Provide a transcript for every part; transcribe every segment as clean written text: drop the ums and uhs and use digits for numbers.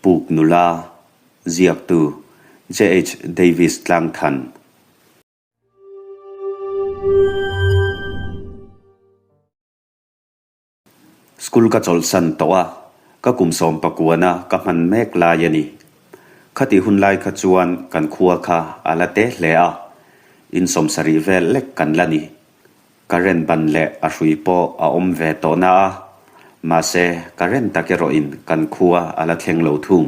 Puk nula, ziaktu JH Davis Tlangthan. School ka chawlhsan tawh a, ka kum sawmpakuana ka hman mek lai a ni. Khatih hun lai kha chuan kan khua kha a la te hle a, in sawmsarih vel lek kan la ni. Current ban leh a hrui pawh a awm ve tawh na a, mahse current tak erawhin kan khua a la thleng lo thung.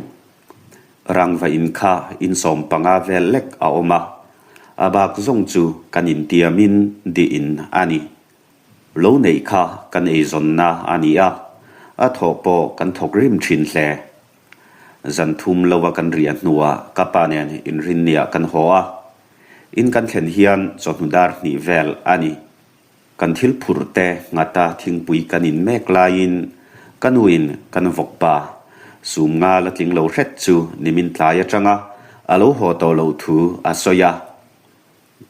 Rangva in kha in 15 vel lek a awm a, a bak zawng chu kan intiamin dih in a ni. Lo neih kha kan eizawnna a ni a, a thawh pawh kan thawk rim thin hle. Zan thum lova kan riah hnuah ka pa nen inrinniah kan haw a, In kan thlen hian chawhnu dar hnih vel a ni. Kan thil phurh te nghata thingpui kan in mek laiin ka nuin kan vawk pa sum nga la tling lo hret chu nimin tlai atanga a lo haw tawh loh thu a sawi a.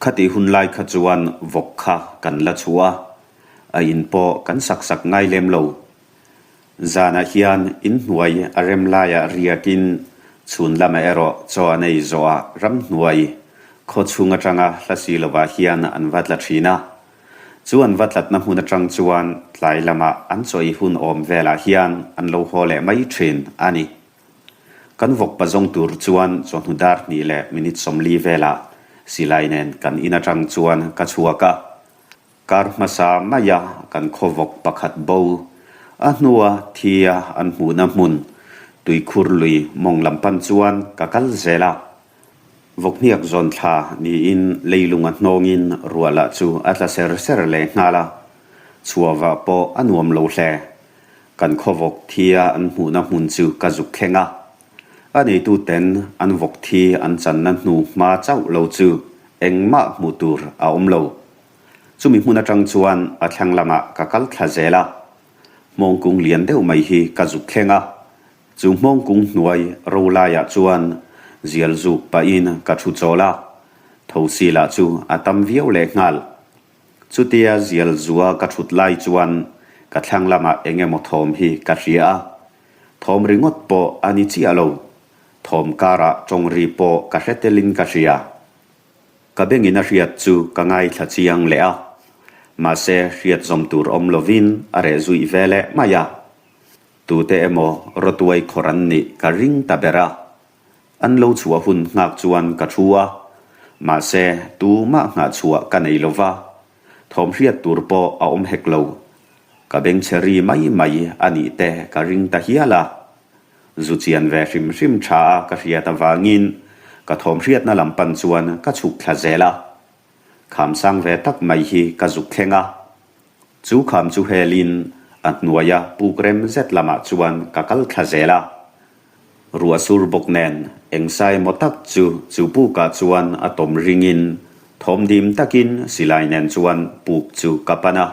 Khatih hun lai kha chuan vawk kha kan la chhuah a, a in pawh kan sak sak ngai lem lo. Zanah hian inhnuai a rem laiah riakin chhun lamah erawh chaw an ei zawhah ramhnuai khaw chhung atanga hla si lovah hian an va tla thin a. Chu an va tlatna hmun atang chuan tlai lamah an chaw ei hun awm velah hian an lo haw leh mai thin a ni. Kan vawk pazawng tur chuan chawhnu dar hnih leh minute 40 velah silai nen kan in atang chuan ka chhuak a. Kar hmasa maia kan khawvawk pakhat bo, a hnua thia an hmuhna hmun tuikhur lui mawng lam pan chuan ka kal zel a. Vawkhniak zawn thla niin leilung a hnawngin ruah lah chu a tla ser ser leh nghal a, chhuava pawh a nuam lo hle. Kan khawvawk thia an hmuhna hmun chu ka zuk thleng a. A neituten an vawk thi an channa hnu hma chauh lo chu engmah hmuh tur a awm lo. Chumi hmun atang chuan a thlang lamah ka kal thla zel a, hmawngkung lian deuh mai hi ka zuk thleng a, chu hmawngkung hnuai ro laiah chuan zial zuk pahin ka thu chawl a, thosi lah chu a tam viau leh nghal. Chutia zial zua ka thut lai chuan ka thlang lamah eng emaw thawm hi ka hria a, thawm ringawt pawh a ni chiah lo, thawm karah tawng ri pawh ka hre telin ka hria. Ka bengin a hriat chu ka ngaithla chiang leh a, mahse hriat zawm tur awm lovin a reh zuih ve leh mai a. Tute emaw rawtuai khawr an nih ka ring ta ber a. An lo chhuah hun nghak chuan ka thu a, mahse tumah nghah chhuah ka nei lo va, thawm hriat tur pawh a awm hek lo. Ka bengchhe ri mai mai a nih te ka ring ta hial a. Zu chian ve hrim hrim tha a ka hriat avangin ka thawm hriatna lam pan chuan ka chhuk thla zel a. Kham sang ve tak mai hi ka zuk thleng a. Chu kham chu helin a hnuaia puk rem zet lamah chuan ka kal thla zel a. Ruah sur bawk nen eng sai maw tak chu chu pukah chuan a tawm ringin thawm dim takin silai nen chuan puk chu ka pan a.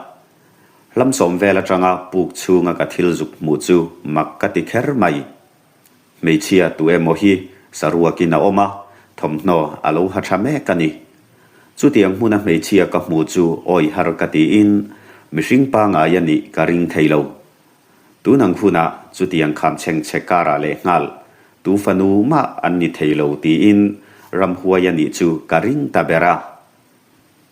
Hlam sawm vel atanga puk chhunga ka thil zuk hmuh chu mak ka ti kher mai. Hmeichhia tu emaw hi saruakin a awm a, thawmhnaw a lo ha tha mek a ni. Chutiang hmuna hmeichhia ka hmuh chu awi har ka tiin mihring pangai a nih ka ring thei lo. Tun ang hunah chutiang kham chhengchhe karah lehnghal tu fanu mah an ni thei lo tiin ramhuai a nih chu ka ring ta ber a.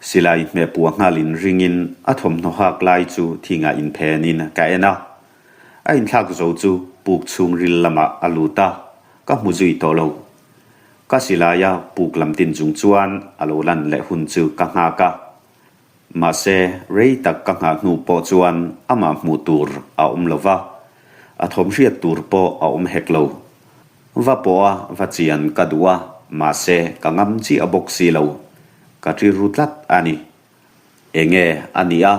Silai hmehpuah nghalin ringin a thawmhnaw hak lai chu thingah inphenin ka en a. A inthlak zo chu puk chhungril lamah a lut a, ka hmu zui tawh lo. Ka silaia puk lam tin chung chuan a lo lan leh hun chu ka nghak a. Mahse, rei tak ka nghah hnu pawh chuan amah hmuh tur a awm lo va, a thawm hriat tur pawh a awm hek lo. Va pawh a va chian ka duh a, mahse ka ngam chiah bawk si lo. Ka ṭi ru tlat a ni. Enge a nih a,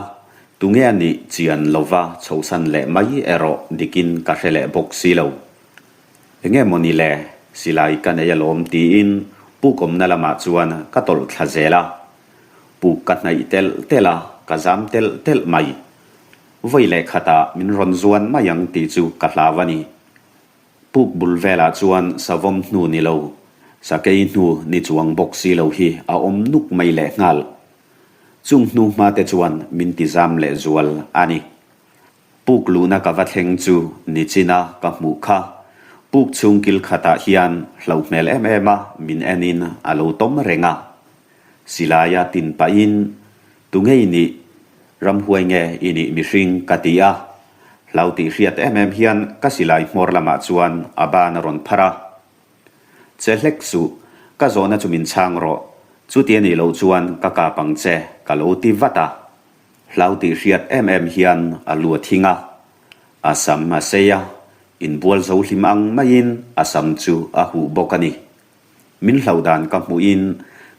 tunge a nih chian lova chhohsan leh mai erawh dikin ka hre leh bawk si lo. Enge maw ni le, silai ka nei alawm tiin puk awmna lamah chuan ka tawlh thla zel a. Puk ka hnaih telh telh a, ka zam telh telh mai. Vawi leh khatah min rawn zuan mai ang tih chu ka hlau a ni. Puk bul velah chuan savawm hnu ni lo, sakei hnu ni chuang bawk si lo hi a awm nuk mai leh nghal. Chung hnu hma te chuan min ti zam leh zual a ni. Puk luhna ka va thleng chu nichina ka hmuh kha. Puk chhung kil khatah hian hlauh hmel em em a min enin a lo tawm reng a. Silaia tin pahin, Tu nge i nih? Ramhuai nge i nih mihring? ka ti a. Hlau tih hriat em em hian ka silai hmawr lamah chuan a ban a rawn pharh a. Che hlek suh, ka zawhna chu min chhang rawh. Chuti a nih loh chuan ka kap ang che, ka lo ti vat a. Hlau tih hriat em em hian a lu a thing a. A sam a sei a, inbual zo hlim ang maiin a sam chu a huh bawk a ni. Min hlauh dan ka hmuhin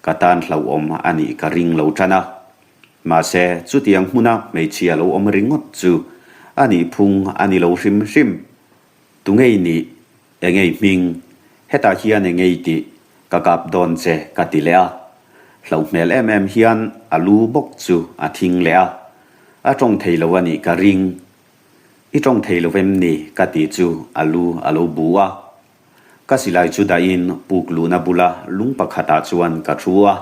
ka tan hlauhawm a nih ka ring lo tan a. Mahse, chutiang hmuna hmeichhia lo awm ringawt chu a nih phung a ni lo hrim hrim. Tunge i nih? Engei hming? Hetah hian engei tih ka kap dawn che ka ti leh a. Hlauh hmel em em hian a lu bawk chu a thing leh a. A tawng thei lo a nih ka ring. I tawng thei lo em ni ka ti chu a lu a lo bu a. Ka silai chu dahin puk luhna bula lung pakhatah chuan ka thu a.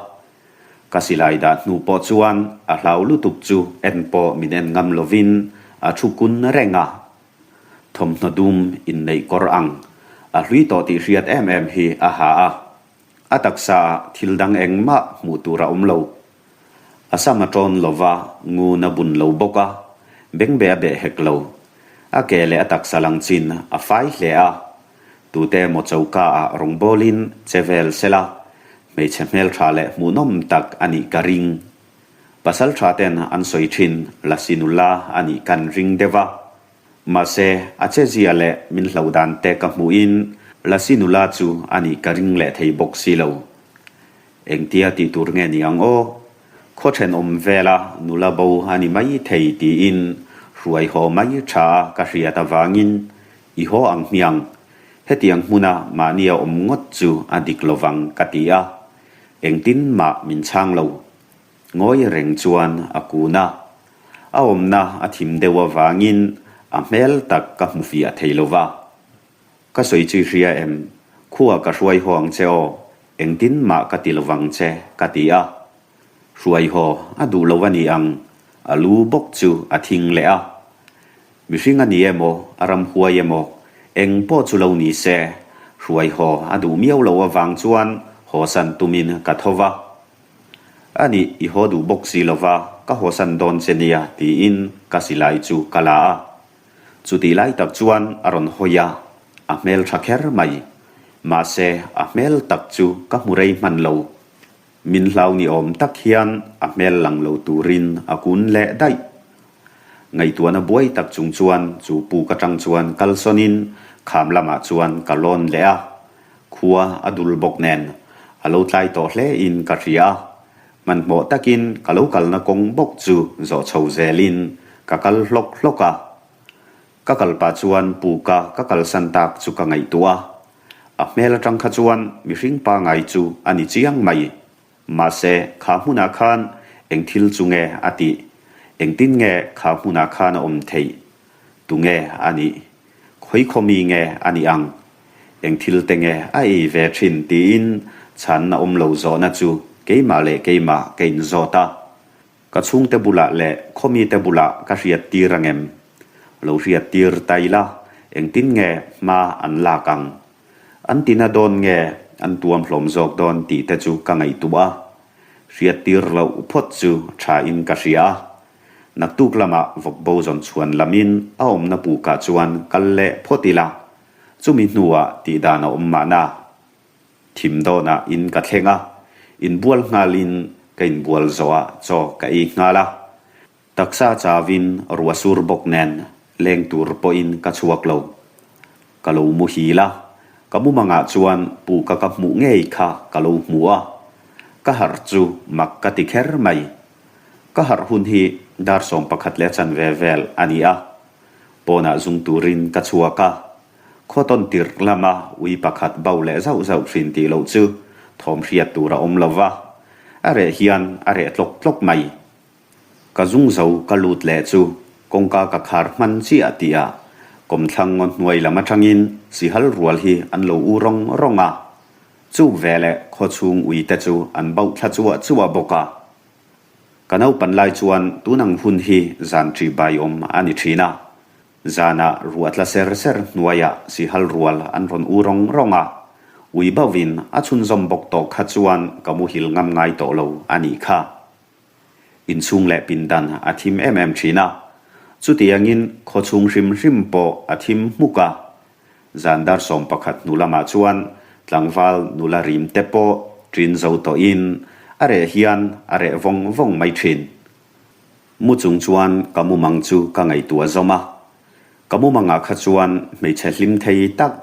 Ka silai dah hnu pawh chuan a hlau lutuk chu en pawh min en ngam lovin a thu kun reng a. Thawmhnaw dum inneih kawr ang a hlui tawh tih hriat em em hi a ha a. A taksa ah thil dang engmah hmuh tur a awm lo. A sam a tawn lo va, ngun a bun lo bawk a, bengbeh a beh hek lo. A ke leh a taksa lang chin a fai hle a. Tute emaw choka ah rawngbawlin che vel sela, hmeichhe hmeltha leh hmuhnawm tak a nih ka ring. Pasal tha ten an sawi thin Lasi nula a nih kan ring deuh a. Mahse, a che zia leh min hloh dan te ka hmuhin Lasi nula chu a nih ka ring leh thei bawk si lo. Engtia tih tur nge ni ang aw? Khaw thenawm vela nula bo a ni mai thei tiin hruai haw mai tha a ka hriat avangin i haw ang hmiang. Hetiang hmuna mahni a awm ngawt chu a dik lovang ka ti a. Engtin mah min chhang lo. Ngawi reng chuan a kun a. A awmna a thim deuh avangin a hmel tak ka hmu fiah thei lo va. Ka sawi chu i hria em? Khua ka hruai haw ang che aw, engtin mah ka ti lovang che, ka ti a. Hruai haw a duh lo a ni ang, a lu bawk chu a thing leh a. Mihring a ni emaw, a ramhuai emaw, eng pawh chu lo ni se, hruai haw a duh miau lo avang chuan hawsan tumin ka tho va. A nih, i haw duh bawk si lo va, ka hawsan dawn che nia, tiin ka silai chu ka la a. Chutih lai tak chuan a rawn hawi a, a hmel tha kher mai. Mahse, a hmel tak chu ka hmu rei hman lo. Min hlau ni awm tak hian a hmel lang lo turin a kun leh daih. Ngaihtuahna buai tak chung chuan chu puk atang chuan kal sawnin kham lamah chuan ka lawn leh a. Khua a dul bawk nen a lo tlai tawh hle in ka hria a. Hmanhmawh takin ka lo kalna kawng bawk chu zawh chho zelin ka kal hlawk hlawk a. Ka kal pah chuan puka ka kalsan tak chu ka ngaihtuah a. A hmel atang kha chuan mihring pangai chu a ni chiang mai. Mahse, kha hmunah khan eng thil chu nge a tih? Engtin nge kha hmunah khan a awm theih? Tu nge a nih? Khawi khaw mi nge a nih ang? Eng thil te nge a ei ve thin tiin chhanna awm lo zawhna chu keimah leh keimah ka inzawt a. Ka chhungte bulah leh khaw mite bulah ka hriat tir angem? Lo hriat tir ta ila engtin nge hma an lak ang? An tina dawn nge an tuam hlawm zawk dawn tih te chu ka ngaihtuah a. Hriat tir loh phawt chu tha in ka hria a. Naktuk lamah vawkbo zawn chhuan lamin a awmna pukah chuan kal leh phawt ila, chumi hnuah tih dan a awm mahna. Thim dawnah in ka thleng a, inbual nghalin ka inbual zawhah chaw ka ei nghal a. Taksa chauin ruah sur bawk nen leng tur pawhin ka chhuak lo. Ka lo muhil a, ka mumangah chuan puka ka hmuh ngei kha ka lo hmu a. Ka harh chu mak ka ti kher mai. Ka harh hun hi dar 11 leh chanve vel a ni a, pawnah zung turin ka chhuak a. Khaw tawn tirh lama ui pakhat bau leh zauh zauh hrin tih loh chu thawm hriat tur a awm lo va, a reh hian a reh tlawk tlawk mai. Ka zung zo ka lut leh chu kawngka ka khar hman chiah tih ah kawmthlang ngaw hnuai lam atangin sihal rual hi an lo u rawng rawng a, chuk veleh khaw chhung ui te chu an bauh thla chuah chuah bawk a. Ka naupan lai chuan tun ang hun hi zan ṭih bai awm a ni ṭhin a. Zanah ruah tla ser ser hnuaiah sihal rual an rawn u rawng rawng a, ui bauhin a chhunzawm bawk tawh kha chuan ka muhil ngam ngai tawh lo a nih kha. Inchhung leh pindan a thim em em thin a, chutiangin khawchhung hrim hrim pawh a thim hmuk a. Zan dar 11 hnu lamah chuan tlangval nula rim te pawh ṭin zo tawhin a reh hian a reh vawng vawng mai thin. Mu chung chuan ka mumang chu ka ngaihtuah zawm a. Ka mumangah kha chuan hmeichhe hlim thei tak,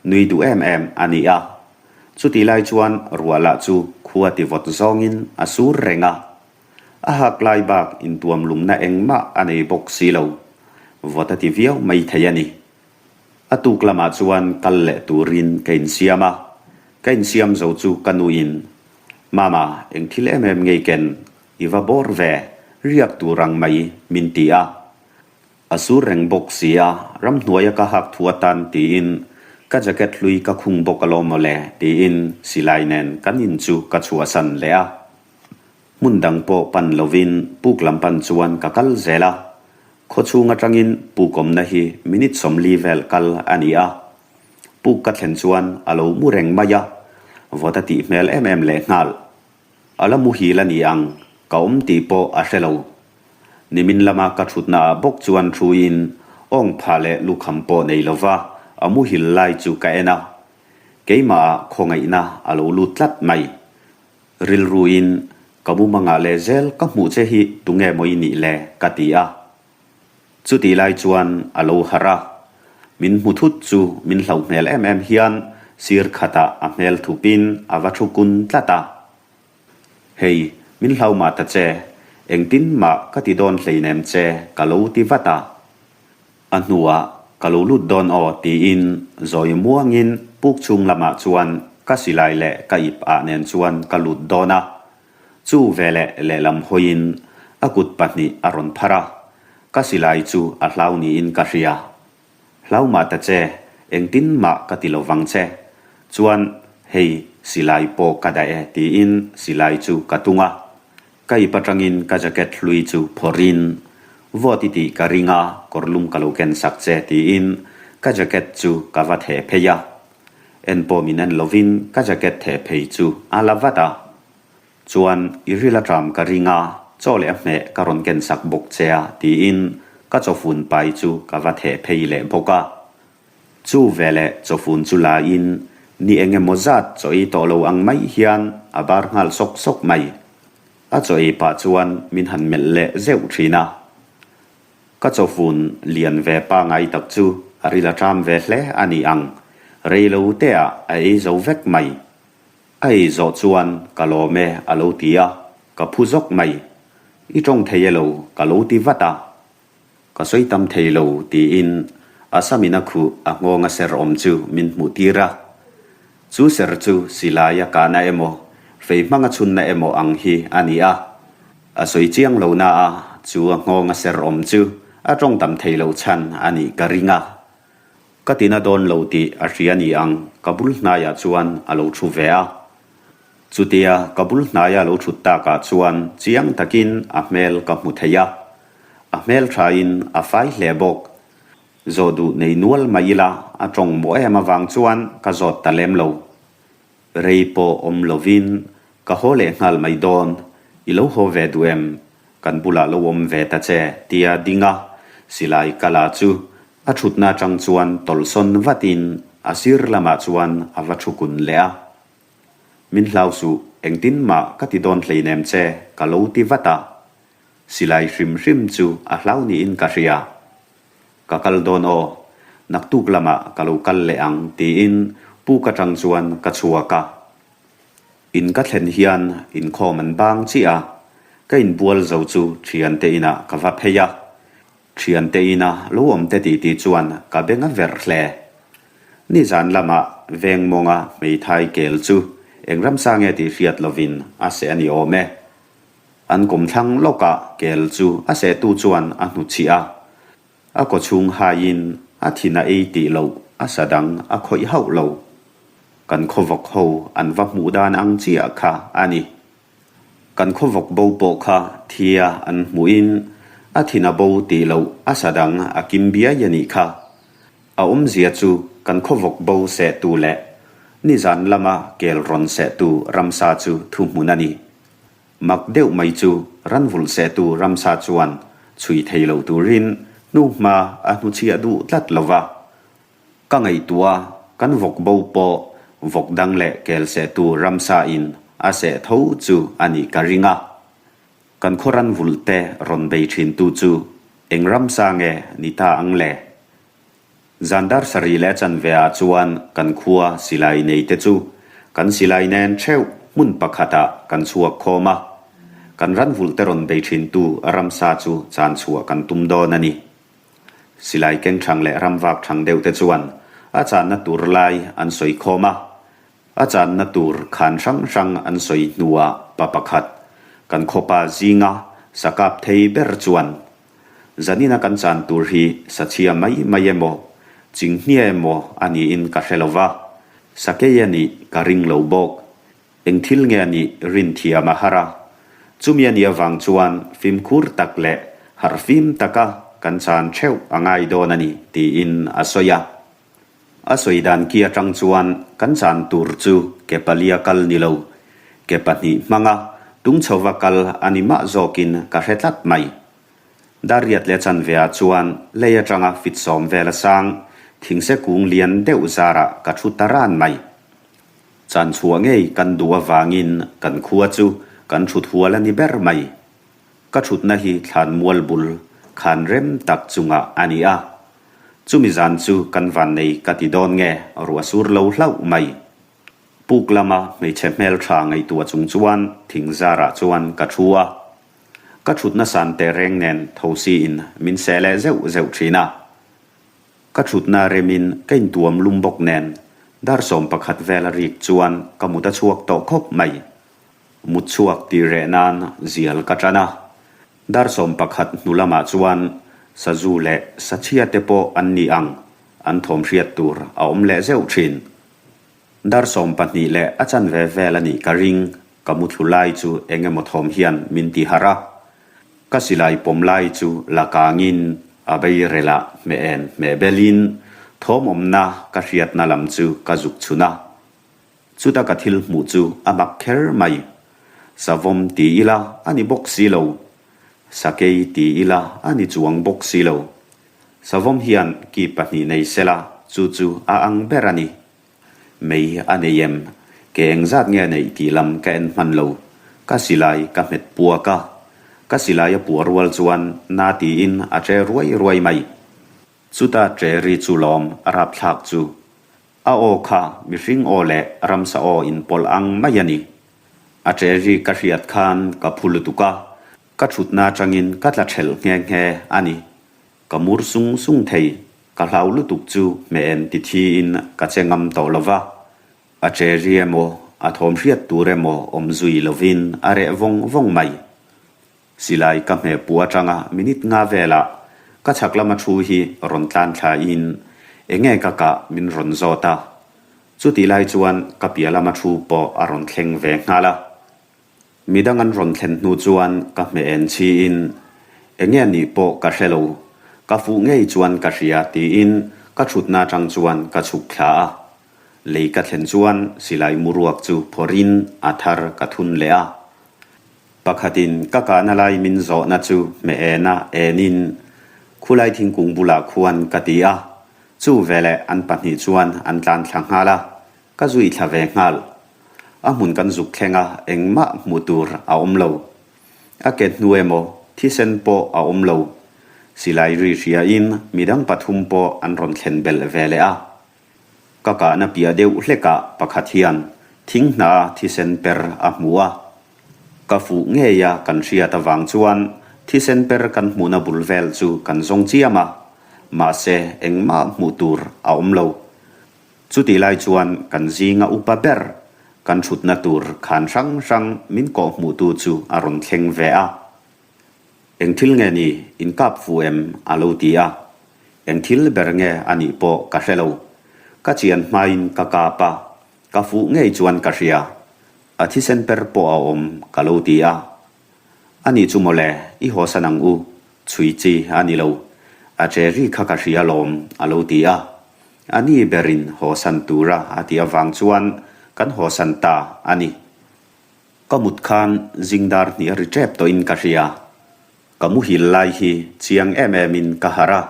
nui duh em em a ni a. Chutih lai chuan ruah lah chu khua ti vawt zawngin a sur reng a. A hak lai bak intuam lumna engmah a nei bawk si lo. Vawt a ti viau mai thei a ni. A tuk lamah chuan kal leh turin ka insiam a. Ka insiam zo chu ka nuin, Mama, eng thil em em ngei ken i va bawr ve, riak tur ang mai, min ti a. A sur reng bawk si a, ramhnuaia ka hak thu atan tiin ka jacket hlui ka khung bawk alawm mawle tiin silai nen kan in chu ka chhuahsan leh a. Hmun dang pawh pan lovin puk lam pan chuan ka kal zel a. Khawchhung atangin puk awmna hi minute 40 vel kal a ni a. Puk ka thlen chuan a lo mu reng mai a, vawt a tih hmel em em lehnghal. A la muhil a ni ang, ka awm tih pawh a hre lo. Nimin lama ka thutna ah bawk chuan thuin awng pha leh lukham pawh nei lova a muhil lai chu ka en a. Keimah ah khawngaihna a lo lut tlat mai. Rilruin ka mumangah leh zel ka hmuh che hi tunge maw i nih le ka ti a. Chutih lai chuan a lo harh a. Min hmu thut chu min hlauh hmel em em hian sir khatah a hmel thupin a va thu kun tlat a. Hei, min hlau mah ta che, engtin mah ka ti dawn hleinem che ka lo ti vat a. A hnuah ka lo lut dawn aw tiin zawi muangin puk chhung lamah chuan ka silai leh ka ip ah nen chuan ka lut dawn a. Chu veleh lehlam hawiin a kut pahnih a rawn phar a, ka silai chu a hlau niin ka hria. Hlau mah ta che, engtin mah ka ti lo vang che. Chuan, hei, silai pawh ka dah e tiin silai chu ka tung a. Ka ip atangin ka jacket hlui chu phawrhin, Vawt i tih ka ring a, kawrlum ka lo ken sak che tiin ka jacket chu ka va theh phei a. En pawh min en lovin ka jacket theh phei chu a la vat a. Chuan i ril a ṭam ka ring a, chaw leh a hmeh ka rawn ken sak bawk che a tiin ka chawfun pai chu ka va theh phei leh bawk a. Chu veleh chawfun chu la in ni eng emaw zat chaw ei tawh lo ang mai hian a bar nghal sawk sawk mai. A chaw ei pah chuan min han melh leh zeuh ṭhin a. Ka chawfun lian ve pangai tak chu a ril a ṭam ve hle a ni ang, rei lo te ah a ei zo vek mai. A ei zawh chuan ka lawm e a lo ti a, ka phu zawk mai. I tawng thei elo ka lo ti vat a. Ka sawi tam thei lo tiin a samin a khuh a nghawng a ser awm chu min hmuh tir a. Chu ser chu silai a kahna emaw, fei hmanga chhunna emaw ang hi a ni a. A sawi chiang lo na a, chu a nghawng a ser awm chu a tawng tam thei lo chhan a nih ka ring a. Ka tina dawn lo tih a hria ni ang, ka bul hnaiah chuan a lo thu ve a. Chutia ka bul hnaia lo thut takah chuan chiang takin a hmel ka hmu thei a. A hmel thain a fai hle bawk. Zawh duh nei nual mai ila a tawng mawh em avang chuan ka zawt ta lem lo. Rei pawh awm lovin ka haw leh nghal mai dawn, i lo haw ve duh em? Kan bulah lo awm ve ta che, tia ding a, silai ka la chu a thutna atang chuan tawlhsawn vatin a sir lamah chuan a va thu kun leh a. Min hlau suh, engtin mah ka ti dawn hleinem che, ka lo ti vat a. Silai hrim hrim chu a hlau niin ka hria. Ka kal dawn aw, naktuk lamah ka lo kal leh ang tiin puk atang chuan ka chhuak a. In ka thlen hian inkhawm an bang chiah a, ka inbual zo chu thiante inah ka va phei a. Thiante ina lo awm te titi chuan ka beng a verh hle. Nizan lamah veng mawnga hmeithai kel chu eng ramsa nge tih hriat lovin a seh a ni awm e. An kawmthlang lawkah kel chu a sehtu chuan a hnuchhih a, a kawchhung haiin a thin a ei tih loh a sa dang a khawih hauh lo. Kan khawvawk ho an va hmuh dan ang chiah kha a ni. Kan khawvawk bo pawh kha thia an hmuhin A thin a bo tih loh a sa dang a kim biai a nih kha. A awmzia chu kan khawvawk bo sehtu leh nizan lama kel rawn sehtu ramsa chu thuhmun a ni. Mak deuh mai chu ranvulh sehtu ramsa chuan chhui thei lo turin hnuhma a hnuchhiah duh tlat lo va. Ka ngaihtuah a, kan vawk bo pawh vawk dang leh kel sehtu ramsa in a seh tho chu a nih ka ring a. Kan khaw ranvulh te rawn bei thin tu chu eng ramsa nge ni ta ang le? Zan dar sarih leh chanve ah chuan kan khua silai nei te chu kan silai nen theuh hmun pakhat ah kan chhuak khawm a. Kan ranvulh te rawn bei thin tu ramsa chu chan chhuah kan tum dawn a ni. Silai keng thang leh ramvak thang deuh te chuan a channa tur lai an sawi khawm a, a channa tur khan hrang hrang an sawi hnuah pa pakhat kan khawpa zinga sakap thei ber chuan zanina kan chan tur hi sachhia mai mai emaw chinghnia emaw a niin ka hre lo va, sakei a nih ka ring lo bawk. Eng thil nge a nih rin thiam a har a, chumi a nih avang chuan fimkhur tak leh harhfim taka kan chan theuh a ngai dawn a ni tiin a sawi a. A sawi dan ki atang chuan kan chan tur chu ke palia kal ni lo, ke pahnih hmanga tung chhova kal a ni mah zawkin ka hre tlat mai. Dariat leh chanve ah chuan lei atanga fit sawm vel a sang thingse kung lian deuh zarah ka thu ta ran mai. Chan chhuah ngei kan duh avangin kan khua chu kan thut hual a ni ber mai. Ka thutna hi thlan mual bul khan rem tak chungah a ni a. Chumi zan chu kan vannei ka ti dawn nge ruah sur lo hlauh mai. Puk lama hmeichhe hmeltha ngaihtuah chung chuan thing zarah chuan ka thu a. Ka thutna san tehreng nen thosiin min seh leh zeuh zeuh thin a. Ka thutna remin ka intuam lum bawk nen dar 11 vel a rik chuan ka mut a chhuak tawh khawp mai. Mut chhuak tih reh nan zial ka tan a. Dar 11 hnu lamah chuan sazu leh sachhia te pawh an ni ang an thawm hriat tur a awm leh zeuh thin. Dar 12 leh a chanve vel a nih ka ring, ka muthlu lai chu eng emaw thawm hian min ti harh a. Ka silai pawm lai chu la kangin a bei relah hmeh en hmeh belin thawm awmna ka hriatna lam chu ka zuk chhun a. Chuta ka thil hmuh chu a mak kher mai. Savawm ti ila a ni bawk si lo. Sakei ti ila a ni chuang bawk si lo. Savawm hian ki pahnih nei sela chu chu a ang ber a ni. Mei a nei em? Ke engzat nge a neih tih lam ka en hman lo. Ka silai ka hmet puak a. Ka silai a puah rual chuan na tiin a che ruai ruai mai. Chuta che ri chu lawm a rapthlak chu. A aw kha mihring aw leh ramsa aw inpawlh ang mai a ni. A che ri ka hriat khan ka phu lutuk a, ka thutna atangin ka tla thelh nghe nghe a ni. Ka mur sung sung thei, ka hlau lutuk chu hmeh en ti thiin ka che ngam tawh lo va. A che ri emaw, a thawm hriat tur emaw awm zui lovin a reh vawng vawng mai. Silai ka hmeh pu atanga minute nga velah ka chhak lama thu hi rawn tlan thlain enge ka kah min rawn zawt a. Chutih lai chuan ka piah lama thu pawh a rawn thleng ve nghal a. Midang an rawn thlen hnu chuan ka hmeh en chhiin, Enge a nih pawh ka hre lo, ka fuh ngei chuan ka hria tiin ka thutna atang chuan ka chhuk thla a. Lei ka thlen chuan silai muruak chu phawrhin a thar ka thun leh a. Pakhatin ka kahna lai min zawhna chu hmeh ena enin khulai thingkung bulah khuan ka ti a, chu veleh an pahnih chuan an tlan thla nghal a. Ka zui thla ve nghal. A hmun kan zuk thleng a, engmah hmuh tur a awm lo. A ke hnu emaw, thisen pawh a awm lo. Silai ri hriain midang pathum pawh an rawn thlen belh ve leh a. Ka kahna piah deuh hlekah pakhat hian thing hna thisen per a hmu a. Ka fuh ngei a kan hriat avang chuan thisen per kan hmuhna bul vel chu kan zawng chiam a, mahse engmah hmuh tur a awm lo. Chutih lai chuan kan zinga upa ber kan thutna tur khan hrang hrang min kawh hmuhtu chu a rawn thleng ve a. Eng thil nge ni in kap fu em? a lo ti a. Eng thil ber nge a nih pawh ka hre lo. Ka chian hmain ka kap a, ka fuh ngei chuan ka hria. A thisen per pawh a awm ka lo ti a. A nih chu mawle, i hawsan ang u. Chhui chi a ni lo. A che ri kha ka hria lawm, a lo ti a. A ni berin hawsan tura a tih avang chuan kan hawsan ta a ni. Ka mut khan zingdar hnih a ri tep tawhin ka hria. Ka muhil lai hi chiang em em in ka harh a.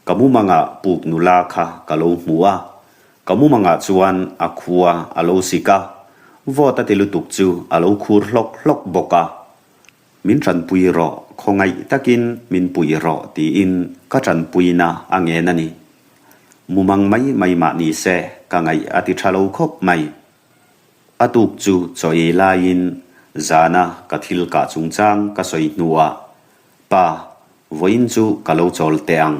Ka mumangah puk nula kha ka lo hmu a. Ka mumangah chuan a khua a lo sik a, vawt a ti lutuk chu a lo khur hlawk hlawk bawk a. Min tanpui rawh, khawngaih takin min pui rawh tiin ka tanpuina a ngen a ni. Mumang mai mai mah ni se ka ngaih a ti tha lo khawp mai. A tuk chu chaw ei laiin zana ka thil kah chungchang ka sawi hnuah, Pa, vawiin chu ka lo chawl teh ang.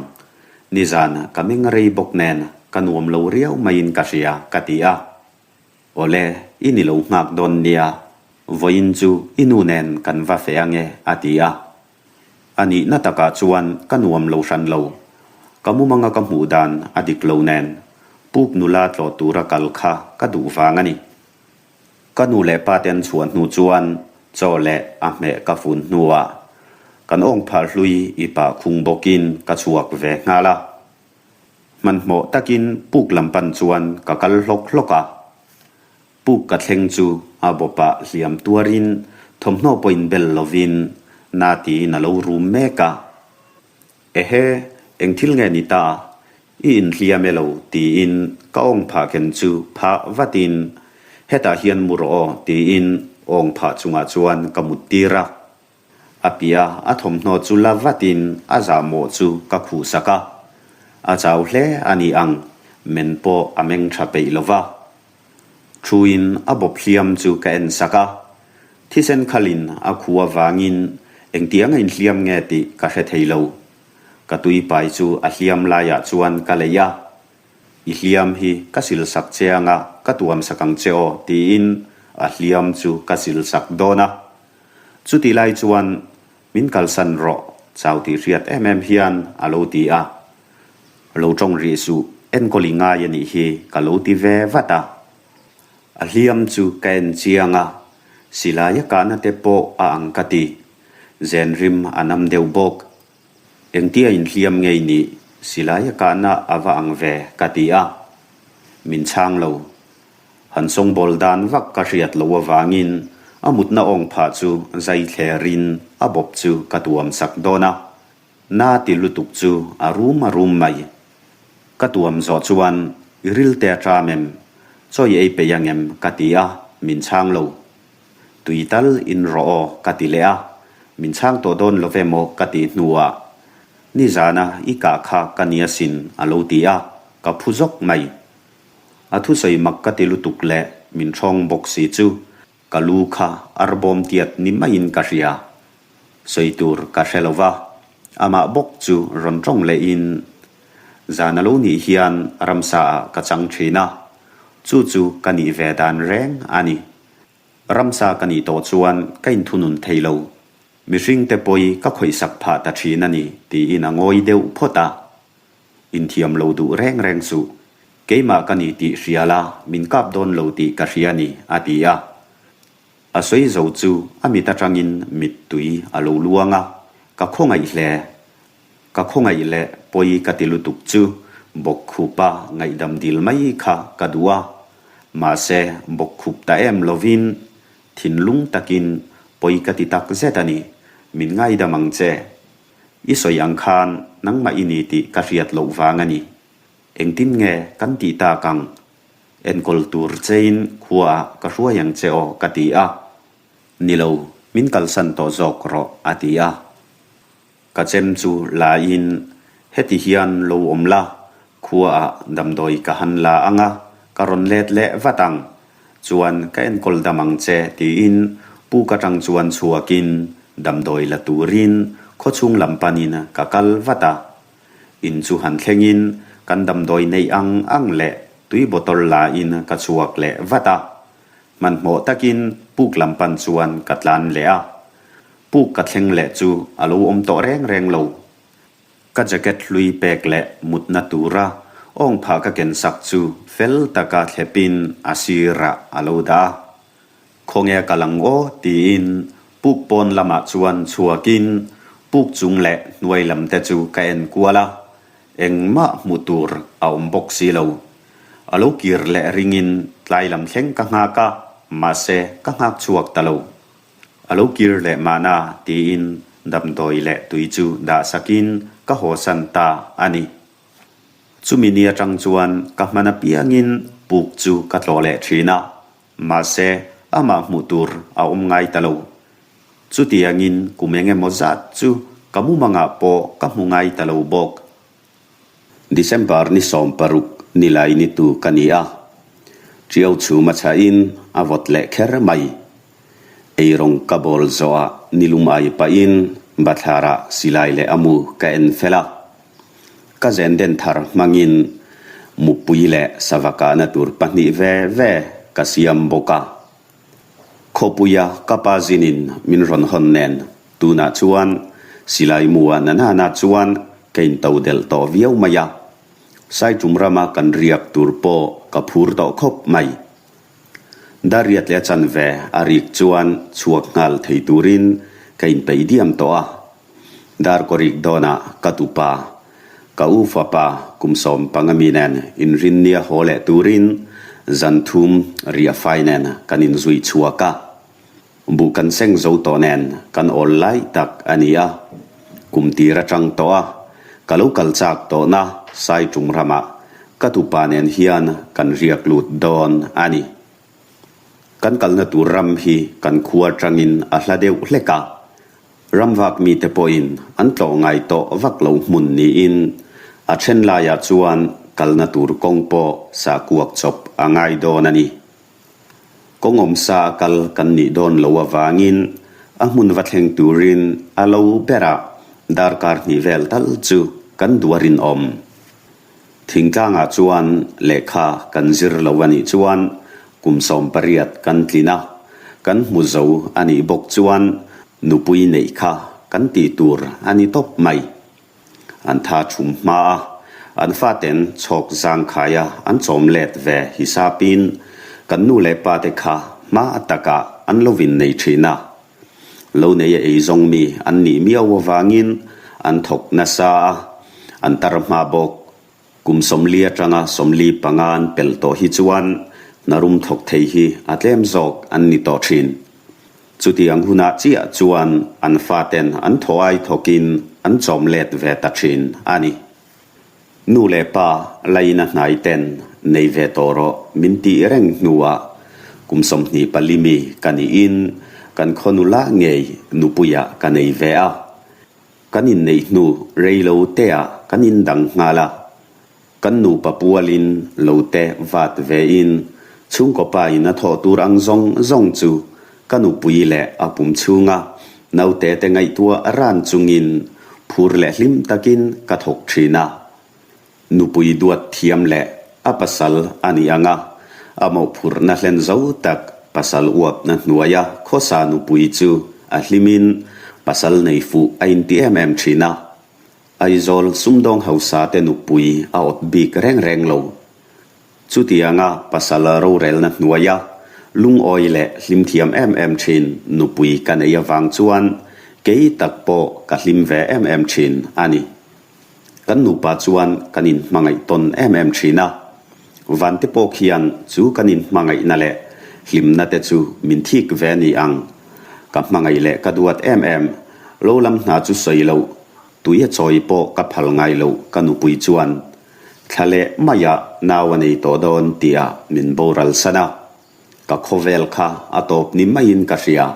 Nizan ka meng rei bawk nen ka nuam lo riau maiin ka hria, ka ti a. Awle, i ni lo nghak dawn nia, vawiin chu i nu nen kan va feh ange, a ti a. A nihna takah chuan ka nuam lo hran lo. Ka mumanga ka hmuh dan a dik lo nen, puk nula tlawh tura kal kha ka duh vang a ni. Ka nu leh pa te an chhuah hnu chuan chaw leh a hmeh ka fun hnuah kan awng phah hlui i pah khung bawkin ka chhuak ve nghal a. Hmanhmawh takin puk lam pan chuan ka kal hlawk hlawk a. Puk ka thleng chu a bawpah hliam tuarin thawmhnaw pawhin bel lovin na tiin a lo rum mek a. Ehe, eng thil nge ni ta? I inhliam e lo tiin ka awng phah ken chu phah vatin hetah hian mu rawh aw tiin awng phah chungah chuan ka mut tir a. A piah a thawmhnaw chu la vatin a zahmawh chu ka khuh sak a. A chau hle a ni ang, men pawh a meng tha peih lo va. Thuin a bawp hliam chu ka en sak a, thisen khalin a khu avangin engtiang a inhliam nge tih ka hre thei lo. Ka tui pai chu a hliam laiah chuan ka leih a, I hliam hi ka sil sak che anga ka tuam sak ang che aw tiin a hliam chu ka sil sak dawn a. Chutih lai chuan min kalsan rawh chau tih hriat em em hian a lo ti a. Lo tawng rih suh, enkawl i ngai a nih hi ka lo ti ve vat a. A hliam chu ka en chiang a, silai a kahna te pawh a ang ka ti. Zen rim a nam deuh bawk. Engtia inhliam ngei nih silai a kahna a va ang ve ka ti a. Min chhang lo. Han sawngbawl dan vak ka hriat loh avangin a mutna awng phah chu zai thlerin a bawp chu ka tuam sak dawn a. Na ti lutuk chu a rum a rum mai. Ka tuam zawh chuan i ril te a ṭam em? Chaw i ei peih ang em? ka ti a, min chhang lo. Tui tal in rawh aw ka ti leh a, min chhang tawh dawn lo ve maw ka tih hnuah nizana i kah kha ka ni asin a lo ti a, ka phu zawk mai. A thusawi mak ka ti lutuk leh min ṭhawng bawk si chu Ka lu kha arbawm tiat ni maiin ka hria. Sawi tur ka hre lo va, amah bawk chu rawn tawng lehin zan a lo nih hian ramsa ah ka chang thin a, chu chu ka nih ve dan reng a ni. Ramsa ka nih tawh chuan ka inthunun thei lo, mihringte pawi ka khawihsak phah ta thin a ni tiin a ngawi deuh phawt a. Inthiam lo duh reng reng suh. Keimah ka ni tih hria la, min kap dawn lo tih ka hria ni, a ti a. A sawi zo chu a mit atangin mittui a lo luang a, ka khawngaih hle. Ka khawngaih leh pawi ka ti lutuk chu bawkkhupa ngaihdam dil mai kha ka duh a. Mahse, bawkkhup ta em lovin thinlung takin pawi ka ti tak zet a ni, min ngaidam ang che. I sawi ang khan nangmah i ni tih ka hriat loh vang a ni. Engtin nge kan tih tak ang? Enkawl tur chein khuaah ka hruai ang che aw ka ti a. Ni lo, min kalsan tawh zawk rawh a ti a. Ka chem chu la in heti hian lo awm la, khuaah damdawi ka han la ang a, ka rawn let leh vat ang. Chuan ka enkawl dam ang che tiin puk atang chuan chhuakin damdawi la turin khawchhung lam panin ka kal vat a. In chu han thlengin kan damdawi neih ang ang leh tui bottle la in ka chhuak leh vat a. Hmanhmawh takin puk lam pan chuan ka tlan leh a. Puk ka thleng leh chu a lo awm tawh reng reng lo. Ka jacket hlui pek leh mutna tura awng phah ka ken sak chu fel taka thlepin a sirah a lo dah a. Khawnge ka lang aw tiin puk pawn lamah chuan chhuakin. Puk chung leh hnuai lam te chu ka en kual a, engmah hmuh tur a awm bawk si lo. A lo kir leh ringin tlai lam thleng ka nghak a, mahse ka nghak chhuak ta lo. A lo kir leh mahna tiin damdawi leh tui chu dah sakin ka hawsan ta a ni. Chumi ni atang chuan ka hman apiangin puk chu ka tlawh leh thin a, mahse amah hmuh tur a awm ngai ta lo. Chutiangin kum eng emaw zat chu ka mumangah pawh ka hmu ngai ta lo bawk. December ni 16 nilai ni tu ka ni a, Ṭiau chhum a chhahin a vawt leh kher mai. Eirawng ka bawl zawhah nilum ai pahin bathlarah silai leh a mu ka en fel a. Ka zen den thar hmangin mupui leh sava kahna tur pahnih ve ve ka siam bawk a. Khawpuia ka pa zinin min rawn hawn nen tunah chuan silai mua na nana chuan ka into delh tawh viau mai a. Saitum rama kan riak tur pawh ka phur tawh khawp mai. Dariat leh a chanve a rik chuan chhuak nghal thei turin ka inpeih diam tawh a. Darkawrik dawnah ka tupa, ka u fapa kum 15 mi nen inrinnia haw leh turin zan thum riah fai nen kan inzui chhuak a. Buh kan seng zo tawh nen kan awl lai tak a ni a. Kum tir atang tawh a, ka lo kal chak tawhna Saitum ramah ka tupa nen hian kan riak lut dawn a ni. Kan kalna tur ram hi kan khua atangin a hla deuh hlek a. Ramvak mite pawhin an tlawh ngai tawh vak lo hmun niin a then laiah chuan kalna tur kawng pawh sahkuak chawp a ngai dawn a ni. Kawng awmsa a kal kan nih dawn lo avangin a hmun va thleng turin a lo berah darkar hnih vel tal chu kan duh a rinawm. Thingtlangah chuan lehkha kan zir lo a nih chuan kum 18 kan tlin a, kan hmu zo a nih bawk chuan nupui neih kha kan tih tur a ni tawp mai. An tha thum hma a, an faten chhawk zangkhaia an chawm let ve hisapin kan nu leh pate kha hma takah an lo innei thin a. Lo neia ei zawng mi an nih miau avangin an thawk nasa a, an tar hma bawk. Kum 40 atanga 45 an pelh tawh hi chuan hnarum thawk thei hi a tlem zawk an ni tawh thin. Chutiang hunah chiah chuan an faten an thaw ai thawkin an chawm let ve ta thin a ni. Nu leh pa laina hnai ten nei ve tawh rawh min tih reng hnuah kum 24 mi ka niin kan khaw nula ngei nupuiah ka nei ve a. Kan inneih hnu rei lo teah kan indang nghal a. Kan nupa pualin lo te vat vein chhungkaw pa in a thawh tur ang zawng zawng chu ka nupui leh a pum chhunga naute te ngaihtuah ran chungin phur leh hlim takin ka thawk thin a. Nupui duat thiam leh a pasal a nih ang a, a mawhphurhna hlen zo tak pasal uapna hnuaia khawsa nupui chu a hlimin pasal nei fuh a inti em em thin a. Aizawl sumdawng hausa te nupui a awt bik reng reng lo. Chutianga pasal rorelna hnuaia lungawi leh hlimthiam em em thin nupui ka nei avang chuan kei tak pawh ka hlim ve em em thin a ni. Kan nupa chuan kan inhmangaih tawn em em thin a. Vante pawh khian chu kan inhmangaihna leh hlimna te chu min thik ve ni ang. Ka hmangaih leh ka duat em em lo lam hna chu sawi loh, tui a chawi pawh ka phal ngai loh ka nupui chuan thla leh maiah nau a nei tawh dawn tihah min boral san a. Ka khawvel kha a tawp ni maiin ka hria.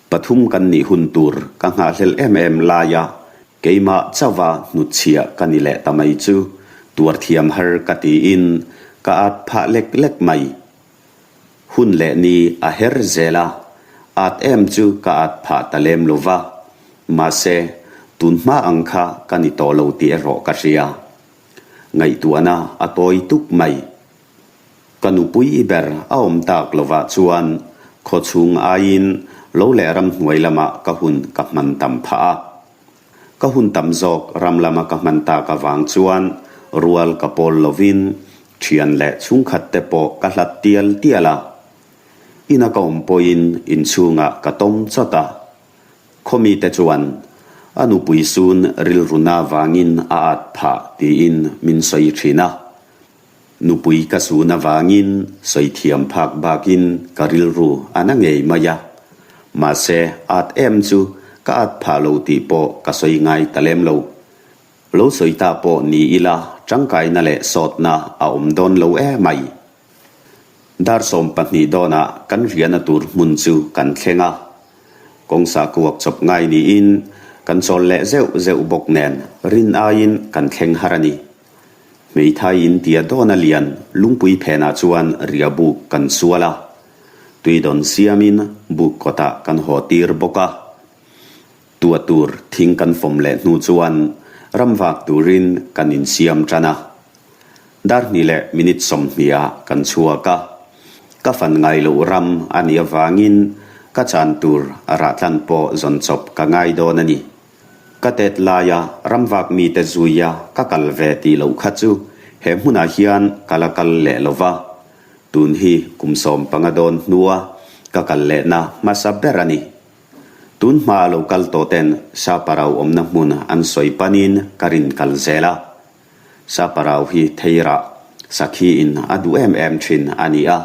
Pathum kan nih hun tur ka nghahhlelh em em laia keimah chauha hnutchhiah ka ni leh ta mai chu tuar thiam har ka tiin ka at phah lek lek mai. Hun leh ni a her zel a, at em chu ka at phah ta lem lo va, mahse tun hma ang kha ka ni tawh lo tih erawh ka hria. Ngaihtuahna a tawi tuk mai. Ka nupui ber a awm tak lovah chuan khawchhung aiin lo leh ramhnuai lamah ka hun ka hman tam phah a. Ka hun tam zawk ram lama ka hman tak avang chuan rual ka pawl lovin thian leh chhungkhat te pawh ka hlat tial tial a. Ina ka awm pawhin inchhungah ka tawm chawt a. Khawmite chuan. A nupui sun rilruna vangin a at phah tiin min sawi thin a. Nupui ka sun avangin sawi thiam phak bakin ka rilru a na ngei mai a. Mahse, at em chu ka at phah lo tih pawh ka sawi ngai ta lem lo. Lo sawi ta pawh ni ila tangkaina leh sawtna a awm dawn lo e mai. Dar 12 dawnah kan riahna tur hmun chu kan thleng a, kawngsa kuak chawp ngai niin kan chawl leh zeuh zeuh bawk nen rin aiin kan thleng har a ni. Hmeithai in tia dawna lian lungpui phenah chuan ria buk kan sual a, tuidawn siamin buk kawtah kan haw tir bawk a. Tua tur thing kan fawm leh hnu chuan ram vak turin kan insiam tan a. Dar hnih leh minute 20 ah kan chhuak a. Ka fan ngai loh ram a nih avangin ka chan tur a rah tlan pawh zawn chawp ka ngai dawn a ni. Ka tet laia ram vak mite zuia ka kal ve tih loh kha chu he hmunah hian ka la kal leh lo va. Tun hi kum 15 dawn hnua ka kal lehna hmasa ber a ni. Tun hma a lo kal tawh ten Saparau awmna hmun an sawi panin ka rin kal zel a. Saparau hi theirah sakhi in a duh em em thin a ni a,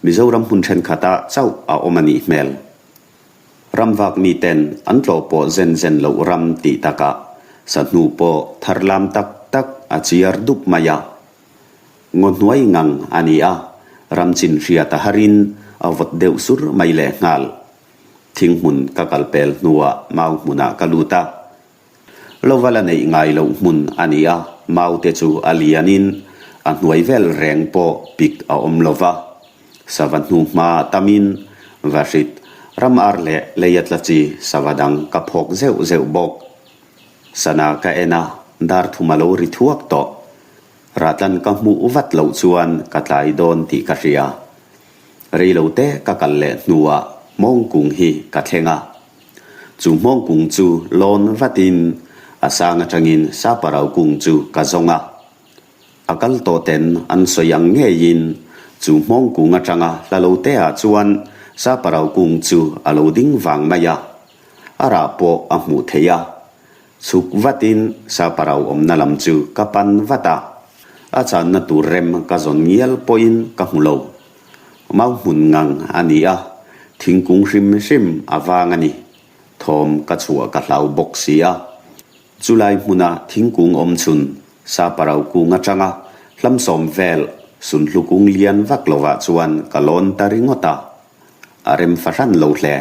Mizoram hmun thenkhatah chauh a awm a nih hmel. Ramvak mi ten an tlawh pawh zen zen loh ram tih takah sahnu pawh tharlam tak tak a chiar dup mai a. Ngaw hnuai ngang a ni a, ram chin hriat a harin a vawt deuh sur mai lehnghal. Thing hmun ka kal pel hnuah mau hmunah ka lut a. Lova la neih ngai loh hmun a ni a, mau te chu a lianin a hnuai vel reng pawh pik a awm lo va. Sava hnu hma tamin vahrit, ram ar leh lei a tla chi sava dang ka phawk zeuh zeuh bawk. Sana ka en a, dar thum a lo ri thuak tawh. Ratlan ka hmuh vat loh chuan ka tlai dawn tih ka hria. Reilote ka kal leh hnuah hmawngkung hi ka thleng a. Chu hmawngkung chu lawn vatin a sang atangin Saparau kung chu ka zawng a. A kal tawh ten an sawi ang ngeiin chu hmawngkung atanga hla lo te ah chuan Saparau kung chu a lo ding vang mai a. A rah pawh a hmuh theih a. Chhuk vatin Saparau awmna lam chu ka pan vat a. A channa tur rem ka zawn ngial pawhin ka hmu lo. Mau hmun ngang a ni a, thingkung hrim hrim a vang a ni. Thawm ka chhuah ka hlau bawk si a. Chulai hmuna thingkung awm chhun Saparau kung atanga hlamsawm vel sunhlu kung lian vak lovah chuan ka lawn ta ringawt a. A rem fahran lo hle.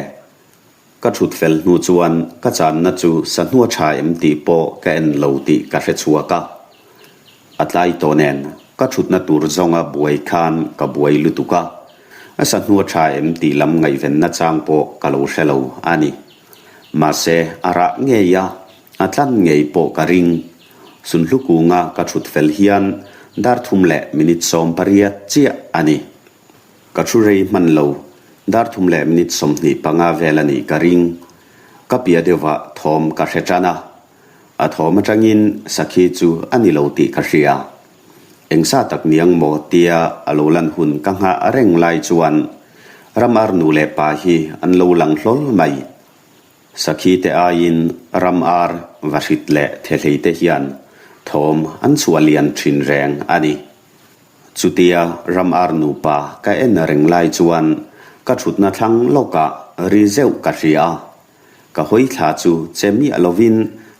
Ka thut fel hnu chuan ka channa chu sahnua tha em tih pawh ka en lo tih ka hre chhuak a. A tlai tawh nen ka thutna tur zawnga buai khan ka buai lutuk a, a sahnua tha em tih lam ngaihvenna chang pawh ka lo hre lo a ni. Mahse a rah ngei a, a tlan ngei pawh ka ring. Sunhlu kunga ka thut fel hian dar thum leh minute 18 chiah a ni. Ka thu rei hman lo, dar thum leh minute 25 vel a nih ka ring. Ka piah deuhvah thawm ka hre tan a, a thawm atangin sakhi chu a ni lo tih ka hria. Eng sa tak niang maw tia a lo lan hun ka nghah reng lai chuan ram ar nu leh pa hi an lo lang hlawl mai. Sakhi te aiin ram ar vahrit leh thehlei te hian thawm an chhuah lian thin reng a ni. Chutia ram ar nupa ka en reng lai chuan ka thutna thlang lawkah ri zeuh ka hria a, ka hawi thla chu che miah lovin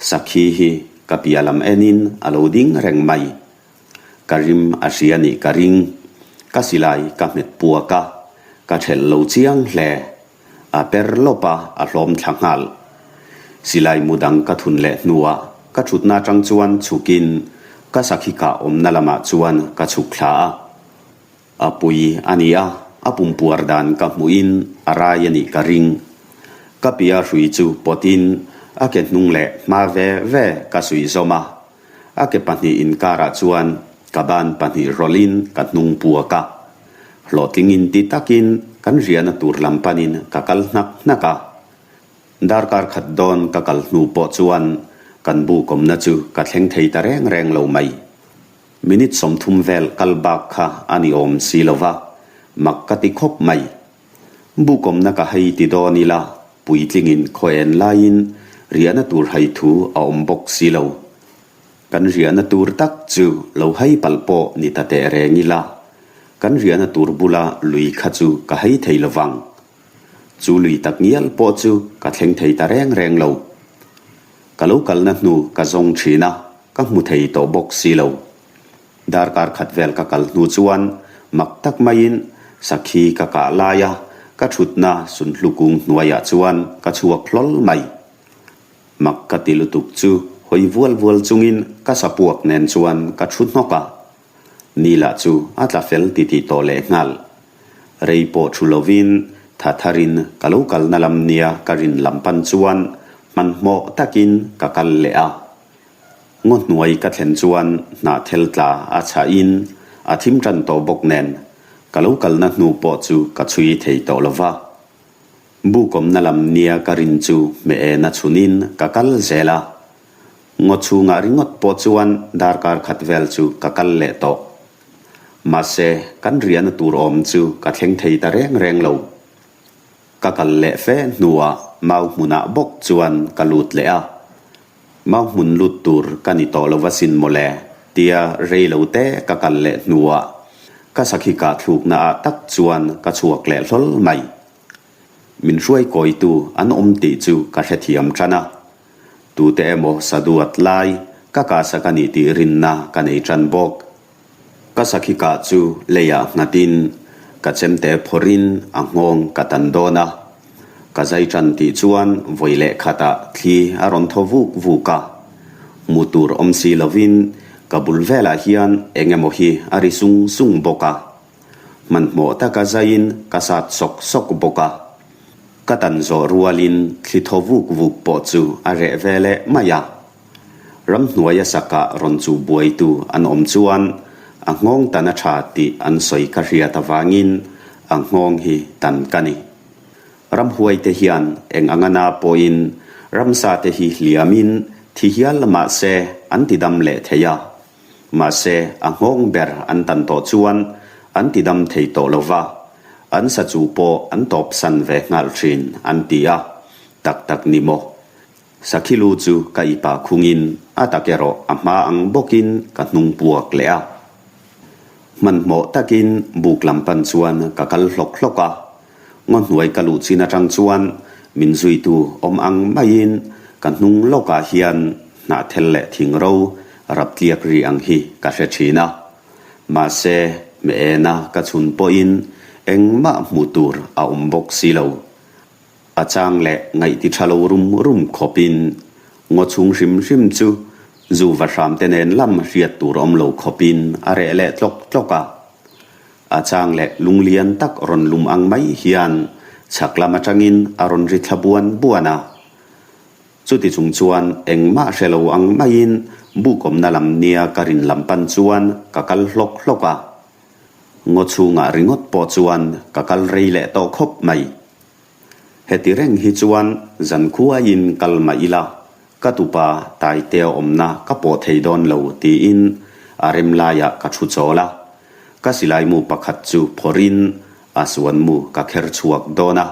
sakhi hi ka piah lam enin a lo ding reng mai. Ka rim a hria nih ka ring. Ka silai ka hmet puak a, ka thelh lo chiang hle. A per lawp a, a hlawm thla nghal. Silai mu dang ka thun leh hnuah ka thutna atang chuan chhukin ka sakhi kah awmna lamah chuan ka chhuk thla a. A pui a ni a, a pumpuar dan ka hmuhin a rai a nih ka ring. Ka pia hrui chu pawtin a ke hnung leh hma ve ve ka suih zawm a. A ke pahnih inkarah chuan ka ban pahnih rawlhin ka hnung puak a. Hlawhtlingin ti takin kan riahna tur lam panin ka kal hnak hnak a. Darkar khat dawn ka kal hnu pawh chuan kan bu kawmna chu ka thleng thei ta reng reng lo mai. Minute 30 vel kal bak kha a ni awm si lo va, mak ka ti khawp mai. Bu kawmna ka hei ti dawn ila, puitlingin khaw en laiin. Riahna tur hai thu a awm bawk si lo. Kan riahna tur tak chu lo hai palh pawh ni ta teh reng ila, kan riahna tur bula lui kha chu ka hai thei lo vang. Chu lui tak ngial pawh chu ka thleng thei ta reng reng lo. Ka lo kalna hnu ka zawng thin a, ka hmu thei tawh bawk si lo. Darkar khat vel ka kal hnu chuan mak tak maiin sakhi ka kah lai a, ka thutna sunhlu kung hnuaiah chuan ka chhuak hlawl mai. Mak ka ti lutuk chu hawi vual vual chungin ka sapuak nen chuan ka thu hnawk a. Ni lah chu a tla fel titih tawh lehnghal. Rei pawh thu lovin tha tharin ka lo kalna lam nia ka rin lam pan chuan hmanhmawh takin ka kal leh a. Ngaw hnuai ka thlen chuan hnahthel tla a chhahin a thim tan tawh bawk nen ka lo kalna hnu pawh chu ka chhui thei tawh lo va. Bukawmna lam nia ka rin chu hmeh ena chhunin ka kal zel a. Ngaw chhungah ringawt pawh chuan darkar khat vel chu ka kal leh tawh. Mahse, kan riahna tur awm chu ka thleng thei ta reng reng lo. Ka kal leh fe hnuah mau hmunah bawk chuan ka lut leh a. Mau hmun lut tur ka ni tawh lo asin mawle tia rei lo te ka kal leh hnuah ka sakhi kah thlukna ah tak chuan ka chhuak leh hlawl mai. Min hruai kawitu an awm tih chu ka hrethiam tan a. Tute emaw sa duat lai ka kahsak a nih tih rinna ka nei tan bawk. Ka sakhi kah chu leiah nghatin ka chemte phawrhin a nghawng ka tan dawn a. Ka zai tan tih chuan vawi leh khatah thli a rawn thaw vuk vuk a. Hmu tur awm si lovin ka bul velah hian eng emaw hi a ri sung sung bawk a. Hmanhmawh taka zaiin ka sat sawk sawk bawk a. Ka tan zawh rualin thli thaw vuk vuk pawh chu a reh ve leh mai a. Ramhnuaia sakah rawn chuh buaitu an awm chuan a nghawng tan a tha tih an sawi ka hriat avangin a nghawng hi tan ka ni. Ramhuaite hian eng anga na pawhin ramsa te hi hliamin thi hial mahse an ti dam leh thei a. Mahse, a nghawng ber an tan tawh chuan an ti dam thei tawh lo va, an sa chu pawh an tawpsan ve nghal thin an ti a, tak tak ni maw? Sakhi lu chu ka ipa khungin a tak erawh a hma ang bawkin ka hnung puak leh a. Hmanhmawh takin buk lam pan chuan ka kal hlawk hlawk a, Ngaw hnuai ka luh chin atang chuan min zuitu awm ang maiin ka hnung lawkah hian hnahthel leh thingro rap tliak ri ang hi ka hre thin a. Mahse, hmeena ka chhun pawhin engmah hmuh tur a awm bawk si lo. A chang leh ngaihti tha lo rum rum khawpin ngaw chhung hrim hrim chu zu va hramte nen lam hriat tur awm lo khawpin a reh leh tlawk tlawk a. A chang leh lunglian tak rawn lum ang mai hian chhak lam atangin a rawn ri thla buan buan a. Chuti chung chuan engmah hre lo ang maiin bukawmna lam nia ka rin lam pan chuan ka kal hlawk hlawk a. Ngaw chhungah ringawt pawh chuan ka kal rei leh tawh khawp mai. Heti reng hi chuan zankhuaiin kal mah ila ka tupa Taitea awmna ka pawh thei dawn lo tiin a rem laiah ka thu chawl a. Ka silaimu pakhat chu phawrhin a suanmu ka kher chhuak dawn a.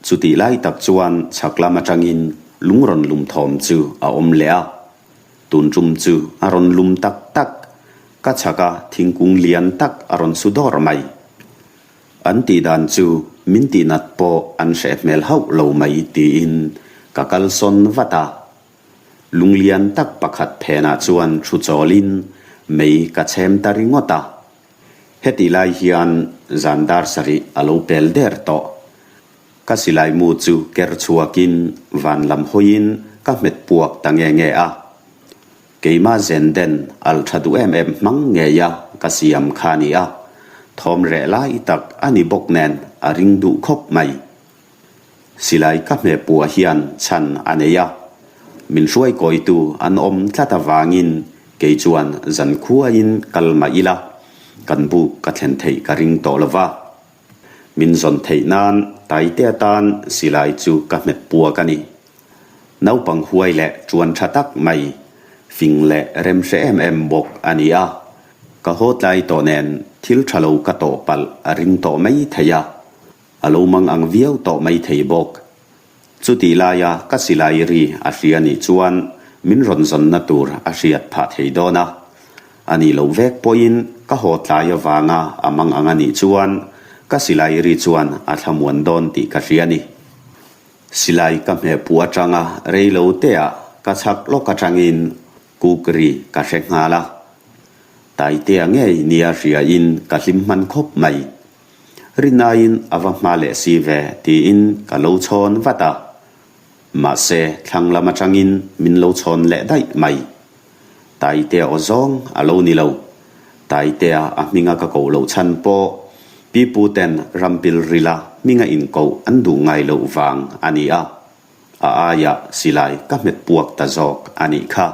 Chutih lai tak chuan chhak lam atangin lung rawn lum thawm chu a awm leh a. Tun tum chu a rawn lum tak tak, ka chhaka thingkung lian tak a rawn su dawr mai. An tih dan chu min tih nat pawh an hreh hmel hauh lo mai tiin ka kalsawn vat a. Lunglian tak pakhat phenah chuan thu chawlin mei ka chhem ta ringawt a. Hetih lai hian zan dar sarih a lo pel der tawh. Ka silai mu chu ker chhuakin van lam hawiin ka hmet puak ta nge nge a. Keimah zen den al tha duh em em hmang ngei a ka siam kha a ni a, thawm reh lai tak a ni bawk nen a ring duh khawp mai. Silai ka hmeh puah hian chhan a nei a, min hruai kawitu an awm tlat avangin kei chuan zan khuaiin kal mah ila kan buk ka thlen theih ka ring tawh lo va. Min zawn theih nan Taitea tan silai chu ka hmet puak a ni. Naupang huai leh tuan tha tak mai, fing leh rem hre em em bawk a ni a. Ka haw tlai tawh nen thil tha lo ka tawh palh a ring tawh mai thei a, a lo mang ang viau tawh mai thei bawk. Chutih laia ka silai ri a hria nih chuan min rawn zawnna tur a hriat phah thei dawn a. A nih loh vek pawhin ka haw tlai avanga a mang ang a nih chuan ka silai ri chuan a thlamuan dawn tih ka hria a ni. Silai ka hmeh puh atanga rei lo teah ka chhak lawk atangin kuk ri ka hre nghal a. Taitea ngei nia hriain ka hlim hman khawp mai. Rinaiin a va hma leh si ve tiin ka lo chhawn vat a. Mahse thlang lam atangin min lo chhawn leh daih mai. Taitea aw zawng a lo ni lo. Taitea a hminga ka koh loh chhan pawh pipu ten rampil rila hminga inkoh an duh ngai loh vang a ni a. A aiah silai ka hmet puak ta zawk a nih kha.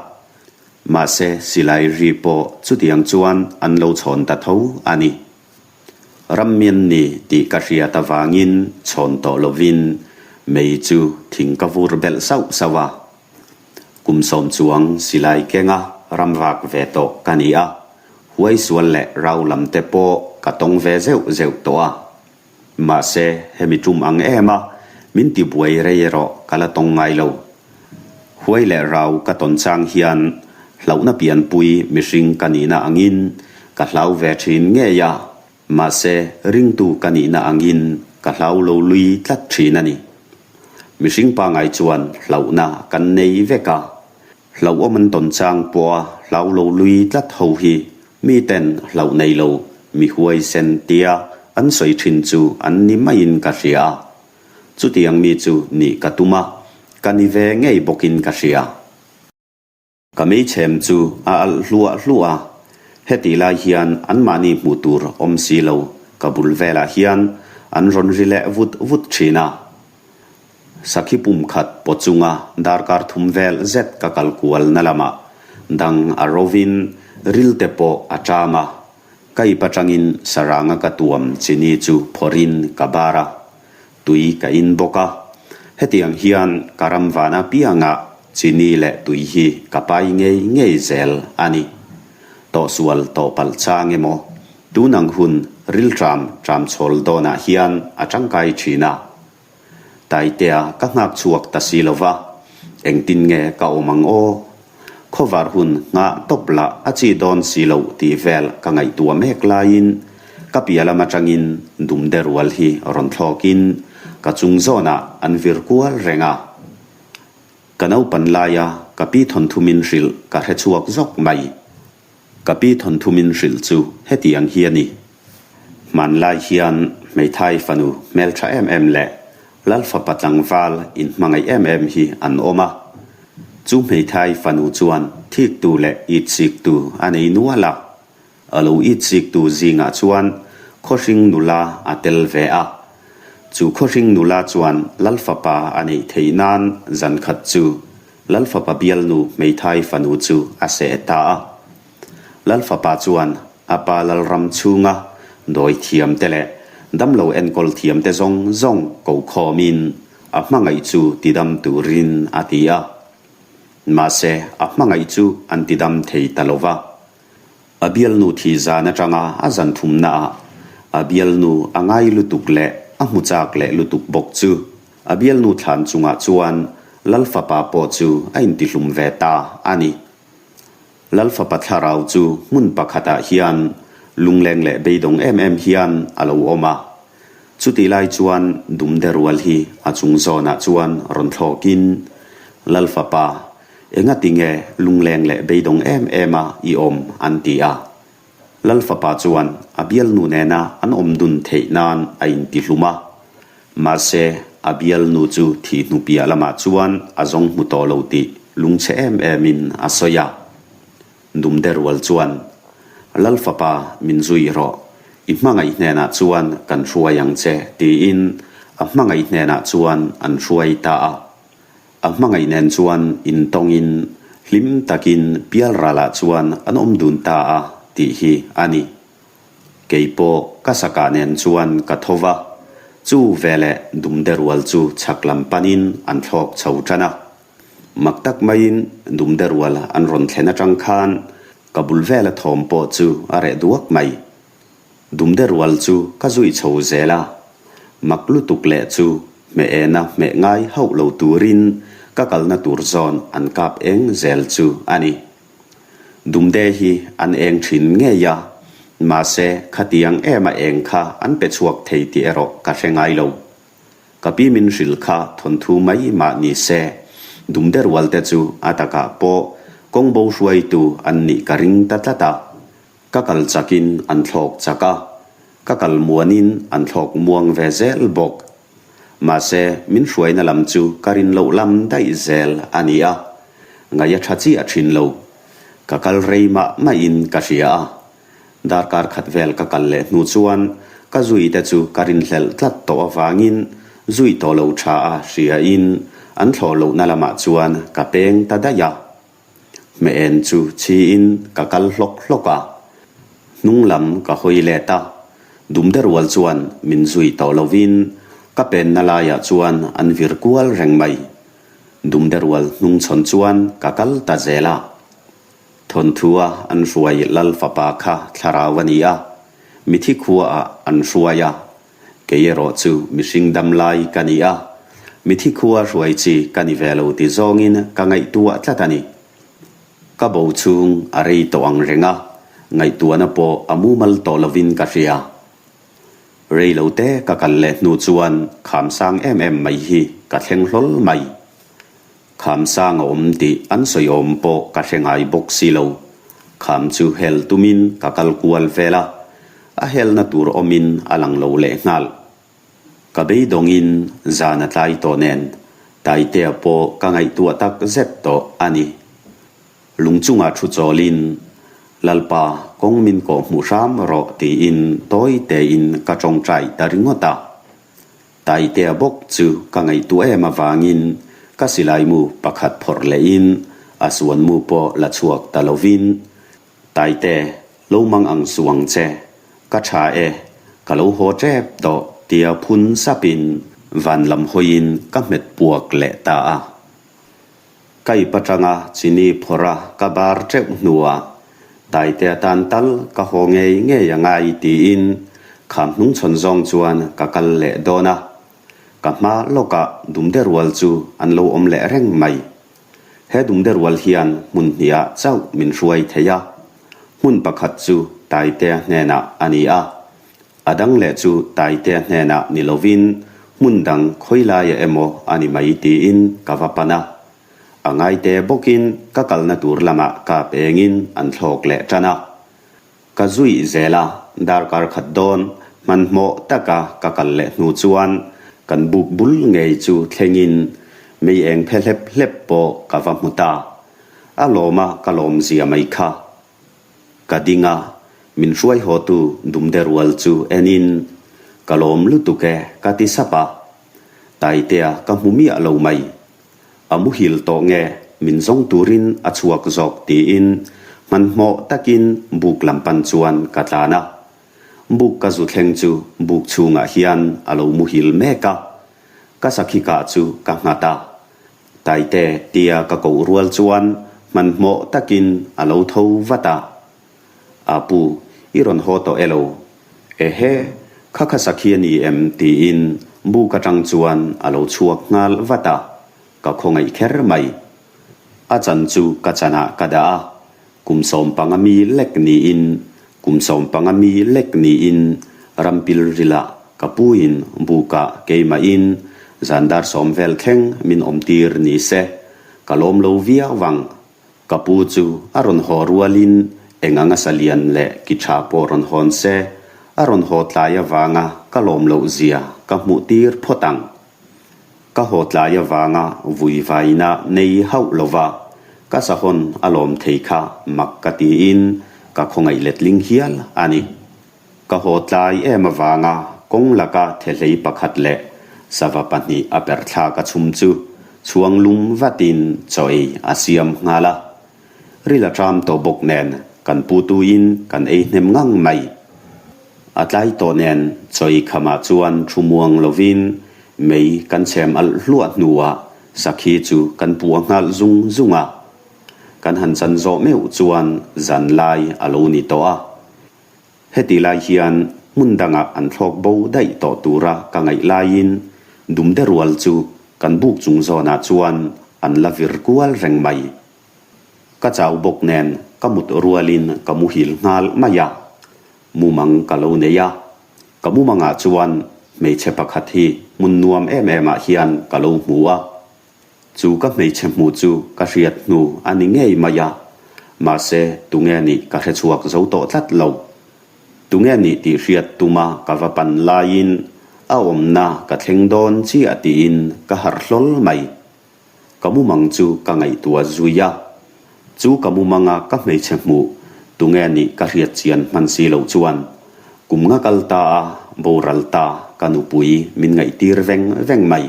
Mahse silai ri pawh chutiang chuan an lo chhawn ta tho a ni. Rammian ni tih ka hriat avangin chhawn tawh lovin mei chu thing ka vur belh sauh sauh a. Kum sawm chuang silai kenga ram vak ve tawh ka ni a, huai sual leh rau lam te pawh ka tawng ve zeuh zeuh tawh a. Mahse, hemi tum ang em a, min ti buai rei erawh ka la tawng ngai lo. Huai leh rau ka tawn chang hian hlauhna pianpui mihring ka nihna angin ka hlau ve thin ngei a, mahse ringtu ka nihna angin ka hlau lo lui tlat thin a ni. Mihring pangai chuan hlauhna kan nei vek a, hlauhawm an tawn chang pawha hlau lo lui tlat ho hi miten hlauh nei lo mi huaisen tia an sawi thin chu an ni maiin ka hria a. Chutiang mi chu nih ka tum a, ka ni ve ngei bawkin ka hria. Ka meichhem chu a alh hluah hluah a, hetih lai hian anmahni hmuh tur awm si lo ka bul velah hian an rawn ri leh vut vut thin a. Sakhi pum khat paw chunga darkar thum vel zet ka kal kual na lamah dang a rovin ril te pawh a ṭam a, ka ip aṭangin saranga ka tuam chini chu phawrhin ka bar a. Tui ka in bawk a, hetiang hian ka ram van apiangah chini leh tui hi ka pai ngei ngei zel a ni. Tawhsual tawh palh chang emaw, tun ang hun rilṭam ṭam chhawl dawnah hian a ṭangkai ṭhin a. Taitea ka nghak chhuak ta si lo va, engtin nge ka awm ang aw? Khawvar hun nghah tawp lah a chi dawn si loh tih vel ka ngaihtuah mek laiin ka piah lam atangin dumde rual hi rawn thlawkin ka chung zawnah an vir kual reng a. Ka naupan laia ka pi thawnthu min hrilh ka hre chhuak zawk mai. Ka pi thawnthu min hrilh chu hetiang hi a ni. Hmanlai hian hmeithai fanu hmeltha em em leh Lalfapa tlangval inhmangaih em em hi an awm a. Chu hmeithai fanu chuan thiktu leh itsiktu a nei nual a. A lo itsiktu zingah chuan khawhring nula a tel ve a. Chu khawhring nula chuan Lalfapa a neih theih nan zankhat chu Lalfapa bialnu hmeithai fanu chu a seh ta a. Lalfapa chuan a pa Lalram chhunga dawi thiamte leh damlo enkawl thiamte zawng zawng ko khawmin a hmangaih chu tidam turin a ti a. Mahse, a hmangaih chu an tidam thei ta lo va. A bialnu thi zan atanga a zan thumnaah a bialnu a ngai lutuk leh a hmu chak leh lutuk bawk chu a bialnu thlan chungah chuan Lalfapa pawh chu a intihlum ve ta a ni. Lalfapa thlarau chu hmun pakhatah hian lungleng leh beidawng em em hian a lo awm a. Chutih lai chuan dumde rual hi a chung zawnah chuan rawn thlawkin, Lalfapa, engati nge lungleng leh beidawng em em a i awm? an ti a. Lalfapa chuan a bialnu nena an awm dun theih nan a intihlum a. Mahse, a bialnu chu thih hnu piah lamah chuan a zawng hmu tawh lo tih lungchhe em emin a sawi a. Dumde rual chuan, Lalfapa min zui rawh, i hmangaih hnenah chuan kan hruai ang che, tiin a hmangaih hnenah chuan an hruai ta a. A hmangaih nen chuan intawngin hlim takin pialralah chuan an awm dun ta a tih hi a ni. Kei pawh ka sakah nen chuan ka tho va, chu veleh dumde rual chu chhak lam panin an thlawk chho tan a. Mak tak maiin dumde rual an rawn thlen atang khan ka bul vela thawm pawh chu a reh duak mai. Dumde rual chu ka zui chho zel a, mak lutuk leh chu. Hmeh ena hmeh ngai hauh lo turin ka kalna tur zawn an kap eng zel chu a ni. Dumde hi an eng thin ngei a, mahse khatiang ema eng kha an pe chhuak thei tih erawh ka hre ngai lo. Ka pi min hrilh kha thawnthu mai mah ni se, dumde rual te chu a takah pawh kawng bo hruaitu an nih ka ring ta tlat a. Ka kal chakin an thlawk chak a, ka kal muanin an thlawk muang ve zel bawk. Mahse, min hruaina lam chu ka rin loh lam daih zel a ni a, ngaih a tha chiah thin lo. Ka kal rei mah mahin ka hria a. Darkar khat vel ka kal leh hnu chuan ka zuite chu ka rinhlelh tlat tawh avangin zui tawh lo tha a hriain an thlawh lohna lamah chuan ka peng ta daih a. Hmeh en chu chhiin ka kal hlawk hlawk a, hnung lam ka hawi let a, dumde rual chuan min zui tawh lovin ka penna laiah chuan an vir kual reng mai. Dumde rual hnung chhawn chuan ka kal ta zel a. Thawnthua an hruai Lal fapa kha thlarau a ni a, mithi khuaah an hruai a, Kei erawh chu mihring dam lai ka ni a, mithi khua hruai chi ka ni ve lo ti zawngin ka ngaihtuah tlat a ni. Ka bo chhung a rei tawh ang reng a, ngaihtuahna pawh a mumal tawh lovin ka hria. Rei lo te ka kal leh hnu chuan kham sang em em mai hi ka thleng hlawl mai. Kham sang a awm tih an sawi awm pawh ka hre ngai bawk si lo. Kham chu hel tumin ka kal kual vel a, a helna tur awmin a lang lo lehnghal. Ka beidawngin zan a tlai tawh nen Taitea pawh ka ngaihtuah tak zet tawh a ni. Lung chungah thu chawlin, Lalpa, kawng min kawh hmuh hram rawh tiin tawi tein ka tawngtai ta ringawt a. Taitea bawk chu ka ngaihtuah em avangin ka silai mu pakhat phawrh lehin a suan mu pawh la chhuak ta lovin, Taite, lo mang ang suh ang che, ka tha e, ka lo haw tep tawh tia phun sapin van lam hawiin ka hmet puak leh ta a. Ka ip atanga chini phawrh a ka bar teuh hnuah Taitea tan tal ka haw ngei ngei a ngai tiin kham hnung chhawn zawng chuan ka kal leh dawn a. Ka hma lawkah dumde rual chu an lo awm leh reng mai. He dumde rual hian hmun hniah chauh min hruai thei a, hmun pakhat chu Taitea hnenah a ni a. A dang leh chu Taitea hnenah ni lovin hmun dang khawi laia emaw a ni mai tiin ka va pan a. A ngaite bawkin ka kalna tur lamah kap engin an thlawk leh tan a. Ka zuih zel a, darkar khat dawn hmanhmawh taka ka kal leh hnu chuan kan buk bul ngei chu thlengin mei eng phe hlep hlep pawh ka va hmu ta. A lawma ka lawmzia mai kha. Ka ding a, min hruai hawtu dumde rual chu enin, Ka lawm lutuk e, ka ti sap a. Taitea ka hmu miah lo mai. A muhil tawh nge min zawng turin a chhuak zawk tiin hmanhmawh takin buk lam pan chuan ka tlan a. Buk ka zu thleng chu buk chhungah hian a lo muhil mek a. Ka sakhi kah chu ka nghat a. Taite tia ka koh rual chuan hmanhmawh takin a lo tho vat a. A pu, i rawn haw tawh elo? Ehe, kha kha sakhi a ni em? tiin buk atang chuan a lo chhuak nghal vat a, ka khawngaih kher mai. A chan chu ka chanah ka dah a, kum sawmpanga mi lek niin, kum sawmpanga mi lek niin rampil rilah ka puin bukah keimahin zan dar sawm vel thleng min awmtir ni se, ka lawm lo viau ang. Ka pu chu a rawn haw rualin eng anga salian leh ki tha pawh rawn hawn se, a rawn haw tlai avanga ka lawm loh zia ka hmuh tir phawt ang. Ka haw tlai avanga vui vaina nei hauh lova ka sahawn a lawm thei kha mak ka tiin ka khawngaih letling hial a ni. Ka haw tlai em avanga kawng laka thehlei pakhat leh sava pahnih a perh thlak a chhum chu chhuang lum vatin chaw ei a siam nghal a. Ril a ṭam tawh bawk nen kan putuin kan ei hnem ngang mai. A tlai tawh nen chaw ei khamah chuan thu muang lovin mei kan chhem alh hluah hnuah sakhi chu kan puah nghal zung zung a. Kan han chan zawh meuh chuan zan lai a lo ni tawh a. Heti lai hian hmun dangah an thlawk bo daih tawh tura ka ngaih laiin. Dumde rual chu kan buk chung zawnah chuan an la vir kual reng mai. Ka chau bawk nen ka mut rualin ka muhil nghal mai a, mumang ka lo nei a. Ka mumangah chuan hmeichhe pakhat hi hmun nuam em em ah hian ka lo hmu a. Chu ka hmeichhe hmuh chu ka hriat hnu a ni ngei mai a, mahse tunge nih ka hre chhuak zo tawh tlat lo. Tunge nih tih hriat tuma ka va pan laiin a awmna ka thleng dawn chiah tiin ka harh hlawl mai. Ka mumang chu ka ngaihtuah zui a, chu ka mumanga ka hmeichhe hmuh tunge nih ka hriat chian hman si loh chuan kum nga kal ta a boral ta ka nupui min ngaihtir veng veng mai.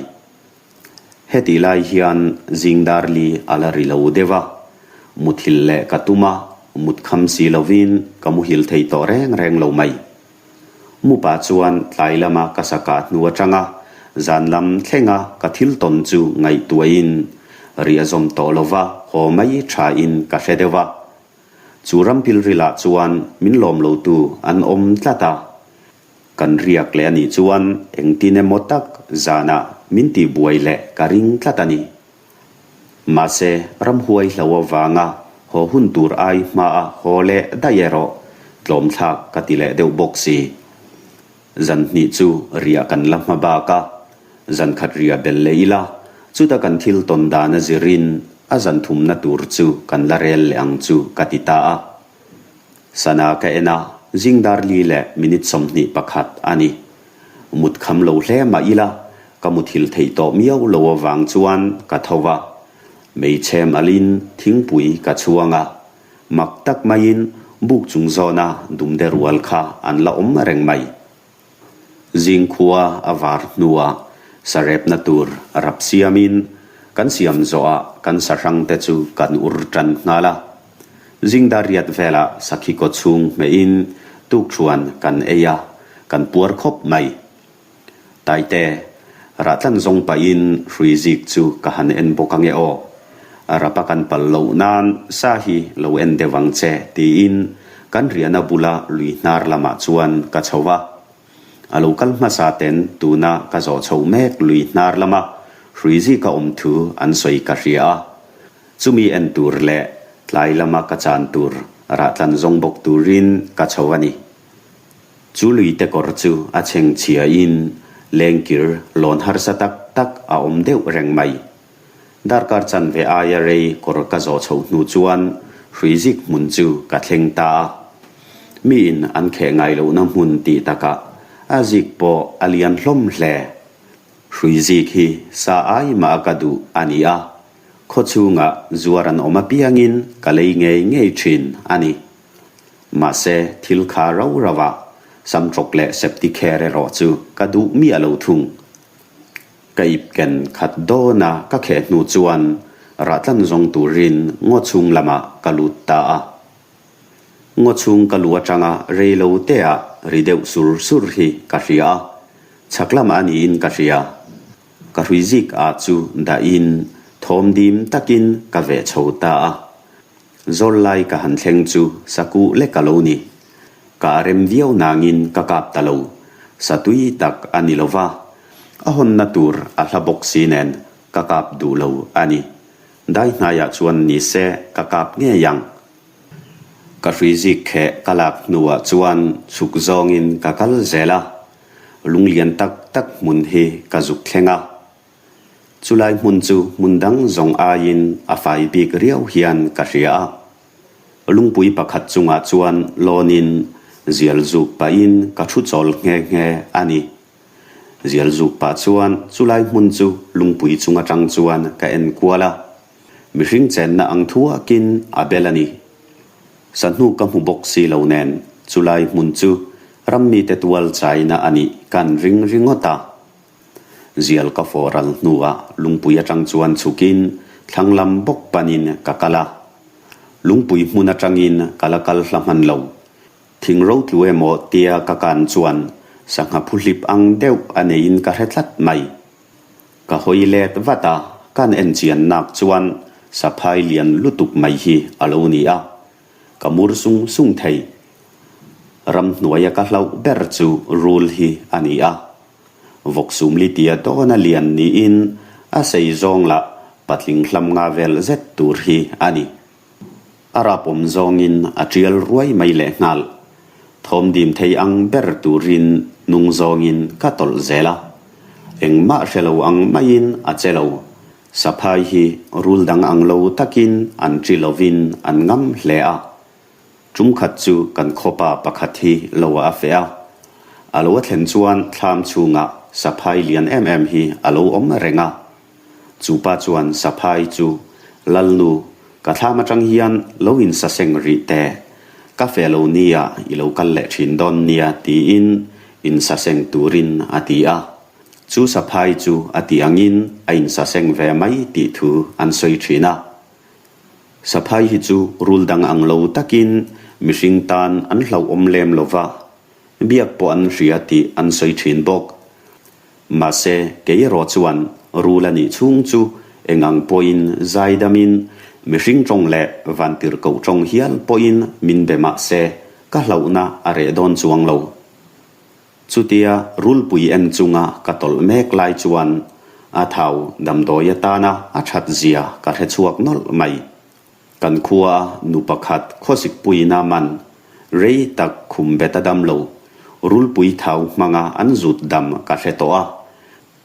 Hetih lai hian zing dar li a la ri lo deuh a, muthilh leh ka tum a, mut kham si lovin ka muhil thei tawh reng reng lo mai. Mupa chuan tlai lama ka sa kah hnu atanga zan lam thlenga ka thil tawn chu ngaihtuahin ri a zawm tawh lova haw mai thain ka hre deuh a. Chu rampilrilah chuan min lawm lotu an awm tlat a. Kan riak leh a nih chuan engtin emaw tak zanah min tihbuai leh ka ring tlat a ni. Mahse, ramhuai hlo avanga haw hun tur ai hmaa haw leh daih erawh tlawmthlak ka ti leh deuh bawk si. Zan hnih chu riah kan la hma bak a, zan khat riah bel leh ila, chuta kan thil tawn dan a zirin a zan thumna tur chu kan la rel leh ang chu ka ti ta a. Sana ka en a, zing dar li leh minute 21 a ni. Mut kham lo hle mah ila, ka muthil theih tawh miau lo avang chuan ka tho va. Meichhem alin thingpui ka chhuang a, mak tak maiin buk chung zawna dumde rual kha an la awm reng mai. Zingkhua a var hnuah sarepna tur rap siamin kan siam zawhah kan sahrangte chu kan ur tan nghal a. Zingdar riat velah sakhi kaw chhung hmehin tukṭhuan kan ei a, kan puar khawp mai. Taite, rahtlan zawng pahin hrui zik chu ka han en bawk ange aw. Rapa kan pal loh nan sa hi lo en deuh ang che tiin kan riahna bula lui hnar lamah chuan ka chho va. A lo kal hmasa ten tuna ka zawh chho mek lui hnar lama hrui zika awm thu an sawi ka hria a. Chumi en tur leh tlai lama ka chan tur rahtlan zawng bawk turin ka chho a ni. Chu lui te kawr chu a chheng chhiain lengkir lawn harsa tak tak a awm deuh reng mai. Darkar chanve aia rei kawr ka zawh chhoh hnu chuan hruizik hmun chu ka thleng ta a. Miin an kheh ngai lohna hmun tih takah a zik pawh a lian hlawm hle. Hruizik hi sa ai mah a ka duh a ni a, khaw chhungah zuar an awm apiangin ka lei ngei ngei thin a ni. Mahse thil kha rau rauah samtawk leh septikher erawh chu ka duh miah lo thung. Ka ip ken khat dawn a ka kheh hnu chuan rahtlan zawng turin ngaw chhung lamah ka lut ta a. Ngaw chhung ka lu atanga rei lo teah ri deuh sur sur hi ka hria a, chhak lamah a niin ka hria. Ka hrui zik ah chu dahin thawm dim takin ka veh chho ta a. Zawl lai ka han thleng chu sakuh lek a lo ni. Ka a rem viau nangin ka kap ta lo. Sa tui tak a ni lo va, a hawnna tur a hla bawk si nen ka kap duh lo a ni. Dai hnaiah chuan ni se ka kap ngei ang. Ka hrui zik kheh ka lak hnuah chuan chhuk zawngin ka kal zel a, lunglian tak tak hmun hi ka zuk thleng a. Chulai hmun chu hmun dang zawng aiin a fai bik riau hian ka hria a. Lungpui pakhat chungah chuan lawnin zial zuk pahin ka thu chawl nghe nghe a ni. Zial zuk pah chuan chulai hmun chu lungpui chung atang chuan ka en kual a. Mihring chenna ang thuakin a bel a ni. Sahnu ka hmu bawk si lo nen chulai hmun chu rammite tual chaina a nih kan ring ringawt a. Zial ka fawh ral hnuah lungpui atang chuan chhukin thlang lam bawk panin ka kal a. Lungpui hmun atangin ka la kal hla hman lo. Thing ro tlu emaw tia ka kan chuan sangha phuhlip ang deuh a neiin ka hre tlat mai. Ka hawi let vat a, kan en chian nak chuan saphai lian lutuk mai hi a lo ni a. Ka mur sung sung thei. Ramhnuaia ka hlauh ber chu rul hi a ni a. Vawk sumli tia dawna lian niin a sei zawng lah patling hlam nga vel zet tur hi a ni. A rapawm zawngin a tial ruai mai leh nghal. Thawm dim thei ang ber turin hnung zawngin ka tawlh zel a. Engmah hre lo ang maiin a che lo. Saphai hi rul dang ang lo takin an ṭi lovin an ngam hle a. Ṭum khat chu kan khawpa pakhat hi lo a feh a. A lo a thlen chuan thlam chhungah saphai lian em em hi a lo awm reng a. Chu pa chuan saphai chu, Lalnu, ka thlam atang hian lo insaseng rih teh, ka feh lo nia i lo kal leh thin dawn nia tiin insaseng turin a ti a. Chu saphai chu a tih angin a insaseng ve mai tih thu an sawi thin a. Saphai hi chu rul dang ang lo takin mihring tan an hlauhawm lem lo va, biak pawh an hria tih an sawi thin bawk. Mahse, kei erawh chuan rul a nih chhung chu eng ang pawhin zaidamin mihring tawng leh vantirhkoh tawng hial pawhin min be mahse ka hlauhna a reh dawn chuang lo. Chutia rulpui en chunga ka tawlh mek lai chuan a thau damdawi atana a that zia ka hre chhuak nawlh mai. Kan khua nu pakhat khawsikpuina man rei tak khum bet a dam lo, rulpui thau hmanga an zut dam ka hre tawh a,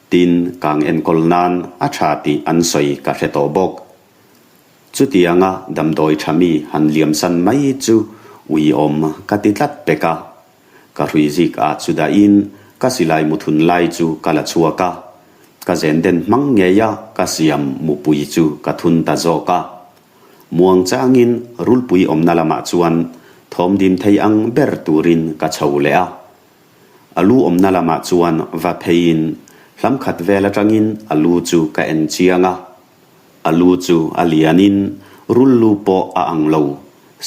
tin kang enkawl nan a tha tih an sawi ka hre tawh bawk. Chutianga damdawi tha mi han liamsan mai chu uiawm ka ti tlat pek a. Ka hrui zik ah chu dahin ka silai muthun lai chu ka la chhuak a, ka zen den hmang ngei a ka siam mupui chu ka thun ta zawk a. Muang changin rulpui awmna lamah chuan thawm dim thei ang ber turin ka chho leh a. A lu awmna lamah chuan va pheiin hlam khat vel atangin a lu chu ka en chiang a. A lu chu a lianin rul lu pawh a ang lo,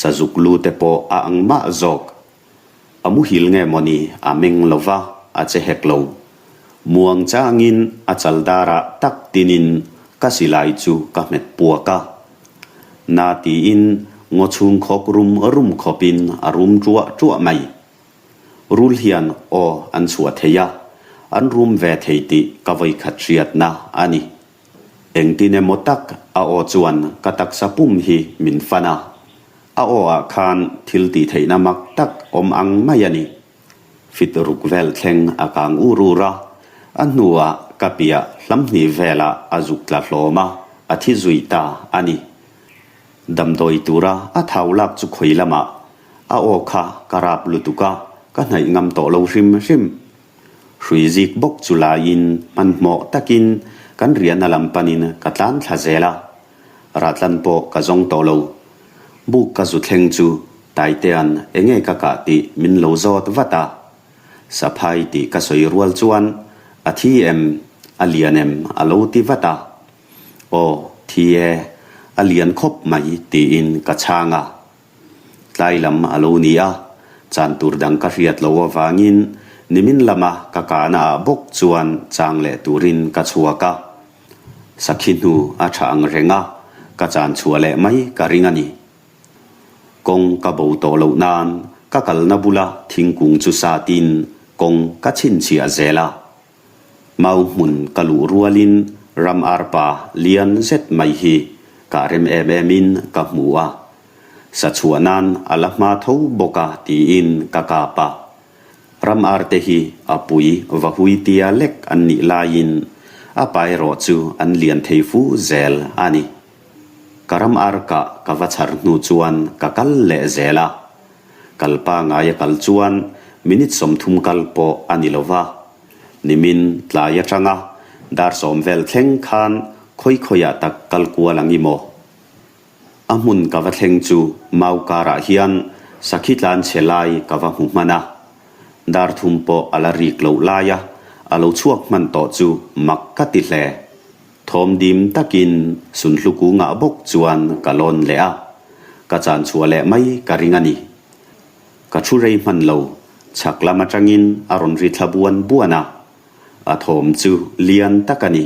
sazuk lu te pawh a ang mah zawk. A muhil nge mawni a meng lo va, a che hek lo. Muang changin a chal darah tak tinin ka silai chu ka hmet puak a. Na tiin ngaw chhung khawk rum rum khawpin a rum ṭuah ṭuah mai. Rul hian aw an chhuah thei a, an rum ve thei tih ka vawikhat hriatna a ni. Engtin emaw tak a aw chuan ka taksa pum hi min fan a, a aw ah khan thil tih theihna mak tak awm ang mai a ni. Fit ruk vel thleng a kang ur ur a, a hnuah ka piah hlam hnih velah a zuk tla hlawm a, a thi zui ta a ni. Damdawi tura a thau lak chu khawi lamah a aw kha ka rap lutuk a, ka hnaih ngam tawh lo hrim hrim. Hrui zik bawk chu laiin hmanhmawh takin kan riahna lam panin ka tlan thla zel a, Ratlan pawh ka zawng tawh lo. Buk ka zu thleng chu Taitea'n enge ka kah tih min lo zawt vat a. Saphai tih ka sawi rual chuan a thi em, a lian em a lo ti vat a. Aw, thi e, a lian khawp mai tiin ka chhang a. Tlai lam a lo ni a, chan tur dang ka hriat loh avangin nimin lama ka kahna ah bawk chuan chang leh turin ka chhuak a. Sakhi hnu a tha ang reng a, ka chan chhuah leh mai ka ring a ni. Kawng ka bo tawh loh nan ka kalna bula thingkung chu satin kawng ka chhinchhiah zel a. Mau hmun ka luh rualin ram arpa lian zet mai hi kah rem em emin ka hmu a, sa chhuah nan a la hma tho bawk a tiin ka kap a. Ram arte hi a pui va hui tia lek an nih laiin a pa erawh chu an lian thei fu zel a ni. Ka ram ar kah ka va chhar hnu chuan ka kal leh zel a. Kal pangai a kal chuan minute 30 kal pawh a ni lo va. Nimin tlai atanga dar sawm vel thleng khan khawi khawiah tak kal kual ang i maw? A hmun ka va thleng chu mau karah hian sakhi tlan chhe lai ka va hmu hman a. Dar thum pawh a la rik loh laia a lo chhuak hman tawh chu mak ka ti hle. Thawm dim takin sunhlu kungah bawk chuan ka lawn leh a, ka chan chhuah leh mai ka ring a ni. Ka thu rei hman lo, chhak lam atangin a rawn ri thla buan buan a, a thawm chu lian tak a ni.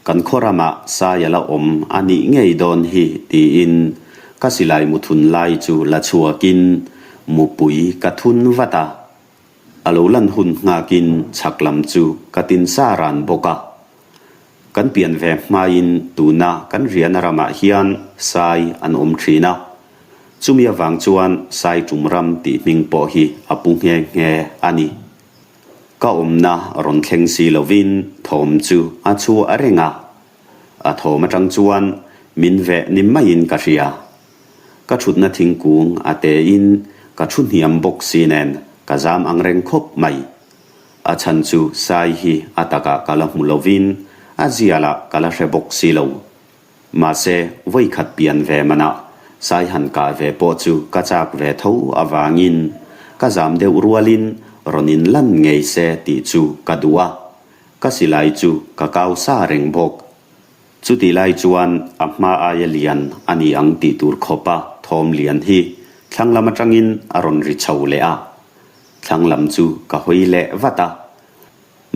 Kan khaw ramah sai a la awm a nih ngei dawn hi tiin ka silai mu thun lai chu la chhuakin mupui ka thun vat a. A lo lan hun nghakin chhak lam chu ka tin sa ran bawk a. Kan pian ve hmain tuna kan riahna ramah hian sai an awm thin a. Chumi avang chuan sai tum ram tih hming pawh hi a pu nghe nghe a ni. Ka awmna rawn thleng si lovin thawm chu a chhuah reng a. A thawm atang chuan min veh ni maiin ka hria. Ka thutna thingkung a tein ka thu hniam bawk si nen ka zam ang reng khawp mai. A chhan chu sai hi a takah ka la hmu lovin a zialah ka la hre bawk si lo. Mahse vawikhat pian ve manah sai han kah ve pawh chu ka chak ve tho avangin ka zam deuh rualin rawn inlan ngei se tih chu ka duh a. Ka silai chu ka kau sa reng bawk. Chutih lai chuan a hma aia lian a ni ang tih tur khawpa thawm lian hi thlang lam atangin a rawn ri chho leh a. Thlang lam chu ka hawi leh vat a.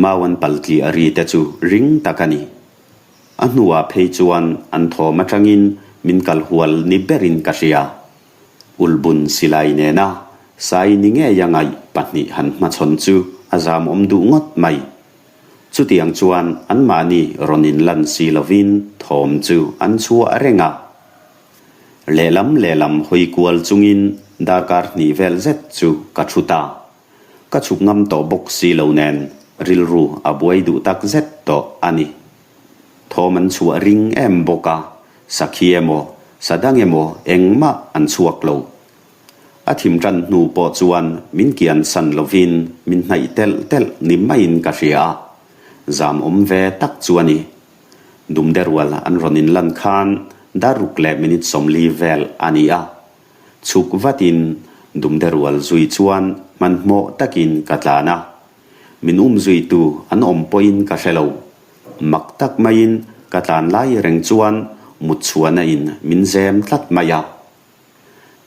Mau an pal tih a ri te chu ring tak a ni. A hnuah phei chuan an thawm atangin min kal hual ni berin ka hria. Ulbun silai nena sai ni ngeia ngaih pahnih han hmachhawn chu a zamawm duh ngawt mai. Chutiang chuan anmahni rawn inlan si lovin thawm chu an chhuah reng a. Lehlam lehlam hawi kual chungin darkar hnih vel zet chu ka thu ta. Ka chhuk ngam tawh bawk si lo nen rilru a buai duh tak zet tawh a ni. Thawm an chhuah ring em bawk a, sakhi emaw, sa dang emaw engmah an chhuak lo. A thim tan hnu pawh chuan min kian san lovin min hnaih telh telh ni maiin ka hria a, zam awm ve tak chu a ni. Dumde rual an rawn inlan khan dar ruk leh minute 40 vel a ni a, chhuk vatin dumde rual zui chuan hmanhmawh takin ka tlan a, min um zuitu an awm pawhin ka hre lo. Mak tak maiin ka tlan lai reng chuan mutchhuahna in min zem tlat mai a.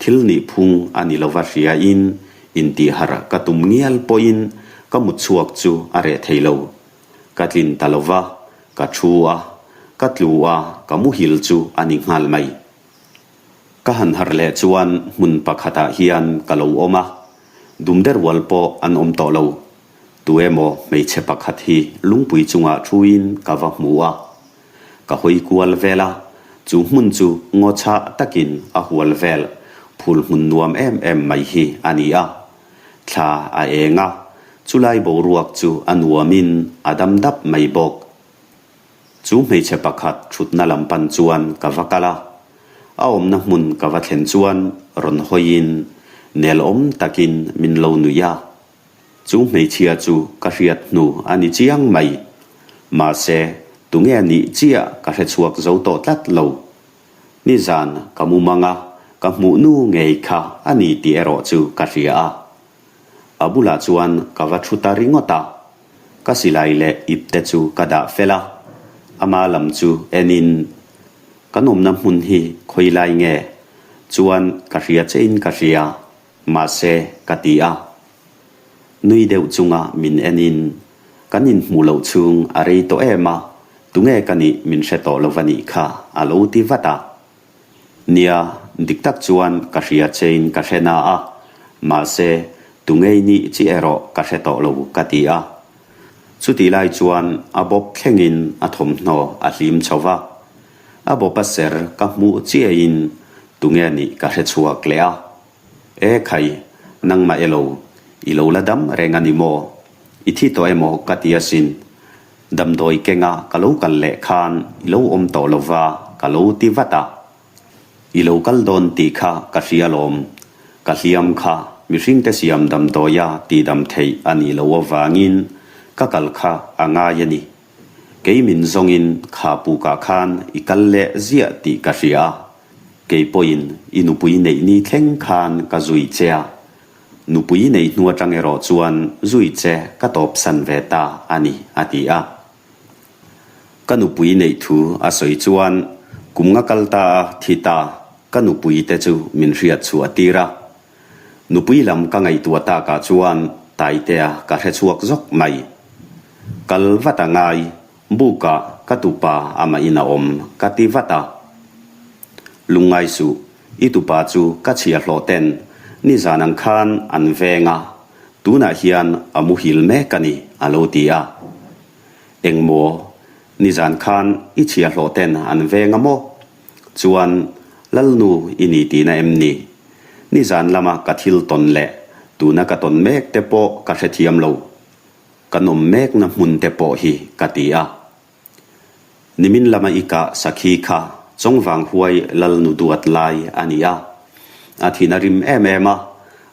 Thil nih phung a ni lova hriain intihharh ka tum ngial pawhin ka mut chhuak chu a reh thei lo. Ka tlin ta lova, ka thu a, ka tlu a, ka muhil chu a ni nghal mai. Ka han harh leh chuan hmun pakhatah hian ka lo awm a, dumde rual pawh an awm tawh lo. Tu emaw hmeichhe pakhat hi lungpui chungah thuin ka va hmu a. Ka hawi kual vel a, chu hmun chu ngaw chhah takin a hual vel, phul hmun nuam em em mai hi a ni a. Thla a eng a, chulai boruak chu a nuamin a dam dap mai bawk. Chu hmeichhe pakhat thutna lam pan chuan ka va kal a, a awmna hmun ka va thlen chuan rawn hawiin nelawm takin min lo nuih a. Chu hmeichhia chu ka hriat hnu a ni chiang mai. Mahse, tunge a nih chiah ka hre chhuak zo tawh tlat lo. Nizan ka mu mang a, ka hmuh nu ngei kha a ni tih erawh chu ka hria a. A bulah chuan ka va thu ta ringawt a. Ka silai leh ip te chu ka dah fel a. Ama lam chu enin, Kan awmna hmun hi khawi lai nge? Chuan ka hria chein ka hria. Mahse, ka ti a. Nui deuh chunga min enin, Kan inhmuh loh chhung a rei tawh em a, tunge ka nih min hre tawh lo va nih kha, a lo ti vat a. Nia, dik tak chuan ka hria chein ka hre na a, mahse, tunge i nih chi erawh ka hre tawh lo, ka ti a. Chutih lai chuan a bawp thlengin a thawmhnaw a hlim chho va. A bawp a ser ka hmuh chiahin tunge nih ka hre chhuak leh a. E khai, nangmah elo, i lo la dam reng a ni maw? I thi tawh emaw ka ti asin. Damdawi kenga ka lo kal leh khan i lo awm tawh lo va ka lo ti vat a. I lo kal dawn tih kha ka hria alawm. Ka hliam kha mihringte siam damdawia tihdam theih a nih loh avangin ka kal kha a ngai a ni. Kei min zawngin kha pukah khan i kal leh ziah tih ka hria a, kei pawhin i nupui neih ni thleng khan ka zui che a, nupui neih hnu atang erawh chuan zui che ka tawpsan ve ta a ni, a ti a. Ka nupui neih thu a sawi chuan kum nga kal ta a thi ta ka nupui te chu min hriat chhuah tir a. Nupui lam ka ngaihtuah takah chuan Taitea ka hre chhuak zawk mai. Kal vat a ngai, bukah ka tupa amah in a awm ka ti vat a. Lungngai suh, i tupa chu ka chhia hlawh ten nizan ang khan an veng a. Tunah hian a muhil mek a ni, a lo ti a. Engmaw, nizan khan i chhiahhlawh ten an veng a maw? Chuan, Lalnu i ni tihna em ni? Nizan lama ka thil tawn leh tuna ka tawn mek te pawh ka hrethiam lo. Kan awm mekna hmun te pawh hi ka ti a. Nimin lama i kah sakhi kha Chawngvang huai Lalnu duat lai a ni a. A thin a rim em em a,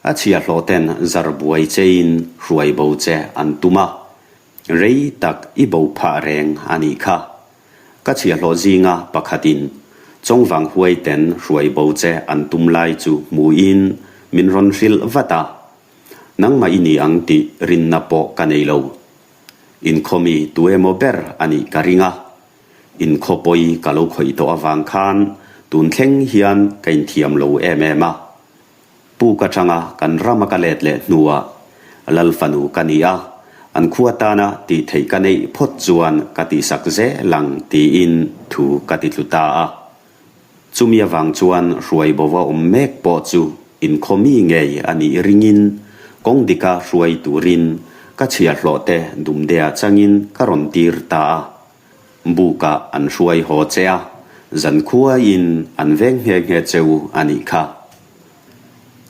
a chhiahhlawh ten zar buai chein hruai bo che an tum a. Rei tak i bo phah reng a nih kha. Ka chhiahhlawh zinga pakhatin Chawngvang huai ten hruai bo che an tum lai chu hmuin min rawn hrilh vat a. Nangmah i ni ang tih rinna pawh ka nei lo. Inkhawmi tu emaw ber a nih ka ring a, inkhaw pawi ka lo khawih tawh avang khan tun thleng hian ka inthiam lo em em a. Puk atanga kan rama ka let leh hnuah Lal fanu ka ni a, an khua tana tih theih ka neih phawt chuan ka tihsak zel ang tiin thu ka ti tlu ta a. Chumi avang chuan hruai bova awm mek pawh chu inkhaw mi ngei a nih ringin kawng dika hruai turin ka chhiahhlawh te dumdea changin ka rawn tir ta a. Bukah an hruai haw che a, zankhuaiin an veng nghe nghe cheu a nih kha.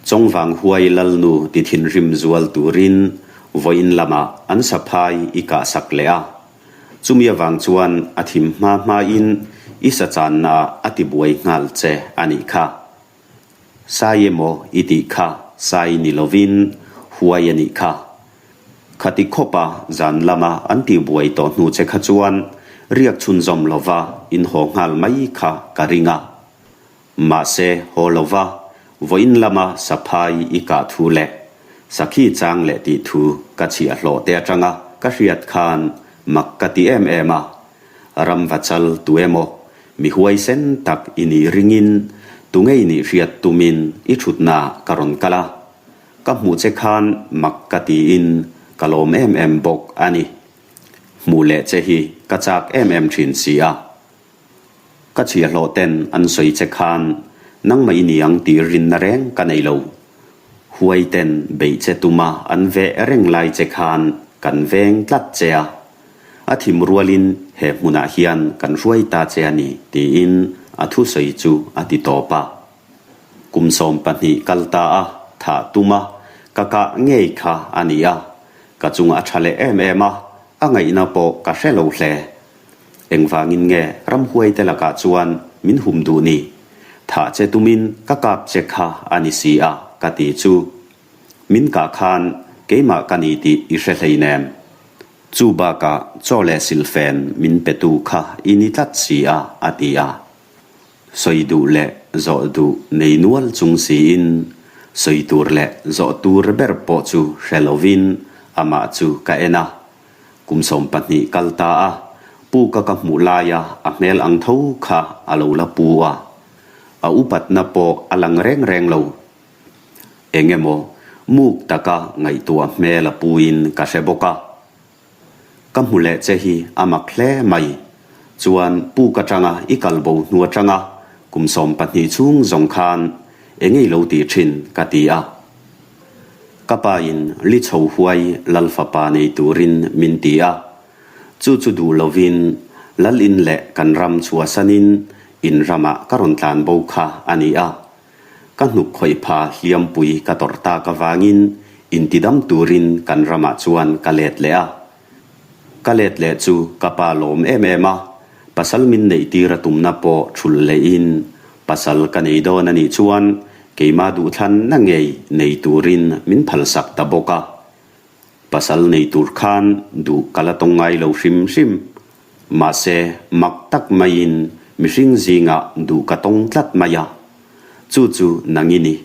Chawngvang huai lalnu ti thinrim zual turin vawiin lamah an saphai i kahsak leh a. Chumi avang chuan a thim hma hmain i sa channa a ti buai nghal che a nih kha. Sai emaw i tih kha sai ni lovin huai a nih kha. Khati khawpa zan lama an tih buai tawh hnu che kha chuan riak chhunzawm lova in haw nghal mai kha ka ring a. Mahse, haw lova vawiin lama saphai i kah thu leh sakhi chang leh tih thu ka chhiah hlawh te atanga ka hriat khan mak ka ti em em a. Ram va chal tu emaw mi huaisen tak i nih ringin tu ngei nih hriat tumin i thutna ka rawn kal a. Ka hmuh che khan mak ka tiin ka lawm em em bawk a ni. Hmuh leh che hi ka chak em em thin si a. Ka chhiahhlawh ten an sawi che khan nangmah i ni ang tih rinna reng ka nei lo. Huai ten beih che tuma an veh reng lai che khan kan veng tlat che a. A thim rualin he hmunah hian kan hruai ta che a ni tiin a thusawi chu a ti tawp a. Kum 12 kal ta a, thah tum a, ka kah ngei kha a ni a. Ka chung a tha leh em em a, a ngaihna pawh ka hre lo hle. Engvangin nge ramhuaite lakah chuan min hum duh ni? Thah che tumin ka kap che kha a ni si a, ka ti chu. Min kah khan keimah ka ni tih i hre hleinem. Chu bakah chaw leh silfen min petu kha i ni tlat si a, a ti a. Sawi duh leh zawh duh nei nual chung siin sawi tur leh zawh tur ber pawh chu hre lovin amah chu ka en a. Kum 12 kal ta a, puka ka hmuh laia a hmel ang tho kha a lo la pu a. A upatna pawh a lang reng reng lo. Eng emaw muk taka ngaihtuah hmel a puin ka hre bawk a. Ka hmu leh che hi a mak hle mai. Chuan puk atanga i kal bo hnu atanga kum 12 chhung zawng khan eng ei lo tih thin ka ti a. Ka pa in li chho huai Lal fapa nei turin min ti a. Chu chu duh lovin Lal in leh kan ram chhuahsanin in ramah ka rawn tlan bo kha a ni a. Ka hnuk khawih pha hliampui ka tawrh tak avangin intidam turin kan ramah chuan ka let leh a. Ka let leh chu ka pa lawm em em a, pasal min neih tir a tumna pawh thulh lehin pasal ka nei dawn a nih chuan keimah duhthlanna ngei nei turin min phalsak ta bawk a. Pasal nei tur khan duh ka la tawng ngai lo hrim hrim. Mahse, mak tak maiin mihring zingah duh ka tawng tlat mai a. Chu chu nang i ni.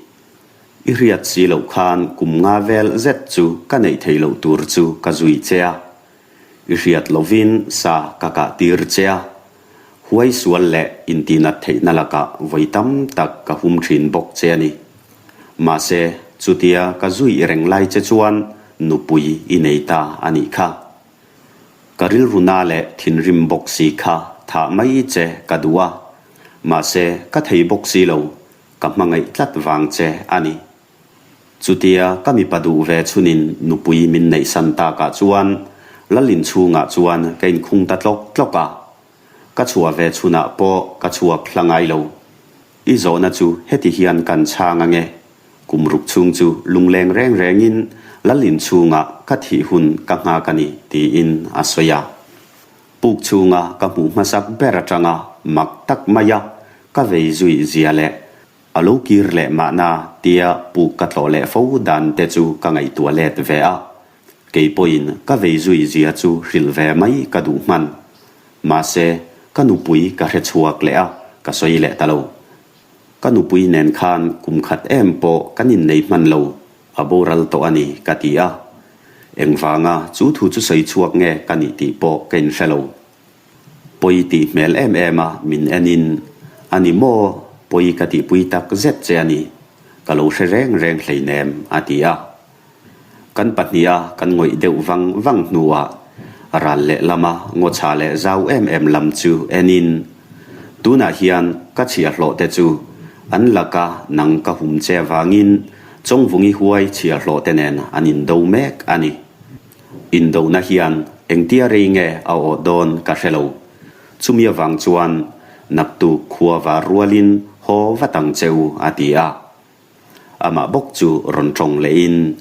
I hriat si loh khan kum nga vel zet chu ka neih theih loh tur chu ka zui che a. I hriat lovin sa ka kah tir che a. Huai sual leh intihnat theihna lakah vawi tam tak ka hum thin bawk che a ni. Mahse, chutia ka zui reng lai che chuan nupui i nei ta a nih kha. Ka rilru na leh thinrim bawk si kha thah mai che ka duh a. Mahse, ka thei bawk si lo. Ka hmangaih tlat vang che a ni. Chutia ka mipa duh ve chhunin nupui min neihsan takah chuan lal inchhungah chuan ka inkhung ta tlawk tlawk a. Ka chhuah ve chhunah pawh ka chhuak hla ngai lo. I zawhna chu heti hian kan chhang ange. Kum ruk chhung chu lungleng reng rengin lal inchhungah ka thih hun ka nghak a ni, tiin a sawi a. Puk chhunga ka hmuh hmasak ber atanga mak tak maia ka vei zui zia leh a lo kir leh mahna tia puk ka tlawh leh fo dan te chu ka ngaihtuah let ve a. Kei pawhin ka vei zui zia chu hrilh ve mai ka duh hman. Mahse, ka nupui ka hre chhuak leh a, ka sawi leh ta lo. Ka nupui nen khan kum khat em pawh kan innei hman lo, a boral tawh a ni, ka ti a. Engvanga chu thu chu sawi chhuak nge ka nih tih pawh ka inhre lo. Pawi tih hmel em em a min en in, A ni maw, pawi ka tihpui tak zet che a ni, ka lo hre reng reng hleinem, a ti a. Kan pahniha kan ngawih deuh vang vang hnuah ral leh lama ngawchha leh zau em em lam chu en in, Tunah hian ka chhiahhlawh te chu an laka nang ka hum che avangin Chawngvungi huai chhiahhlawh te nen an indo mek a ni. Indona hian engtia rei nge a awh dawn ka hre lo. Chumi avang chuan naktuk khua var rualin haw vat ang che u a ti a. Amah bawk chu rawn tawng lehin,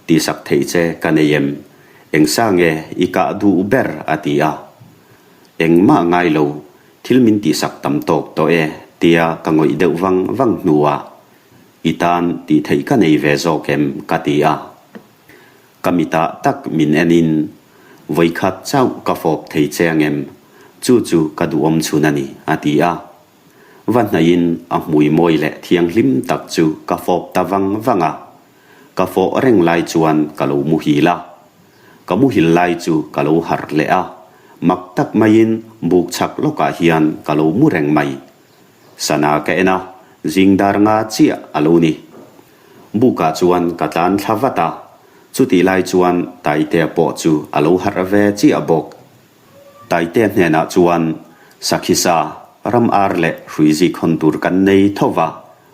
Tihsak theih che ka nei em? Eng sa nge i kah duh ber? a ti a. Engmah ngai lo, thil min tihsak tam tawk tawh e, tia ka ngawih deuh vang vang hnuah, I tan tih theih ka nei ve zawk em? ka ti a. Ka mitah tak min enin, Vawikhat chauh ka fawp thei che angem? Chu chu ka duhawm chhun a ni, a ti a. Va hnaihin a hmui mawi leh thianghlim tak chu ka fawp ta vang vang a. Ka fawh reng lai chuan ka lo muhil a. Ka muhil lai chu ka lo harh leh a, mak tak maiin buk chhak lawkah hian ka lo mu reng mai. Sana ka en a, zing dar nga chiah a lo ni. Bukah chuan ka tlan thla vat a, chutih lai chuan Taitea pawh chu a lo harh ve chiah bawk. Taitea hnenah chuan, Sakhisa, ram ar leh hruizik hawn tur kan nei tho va,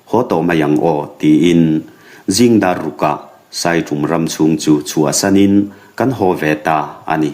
haw tawh mai ang aw, tiin zing dar rukah Saiṭum ram chhung chu chhuahsanin kan haw ve ta a ni.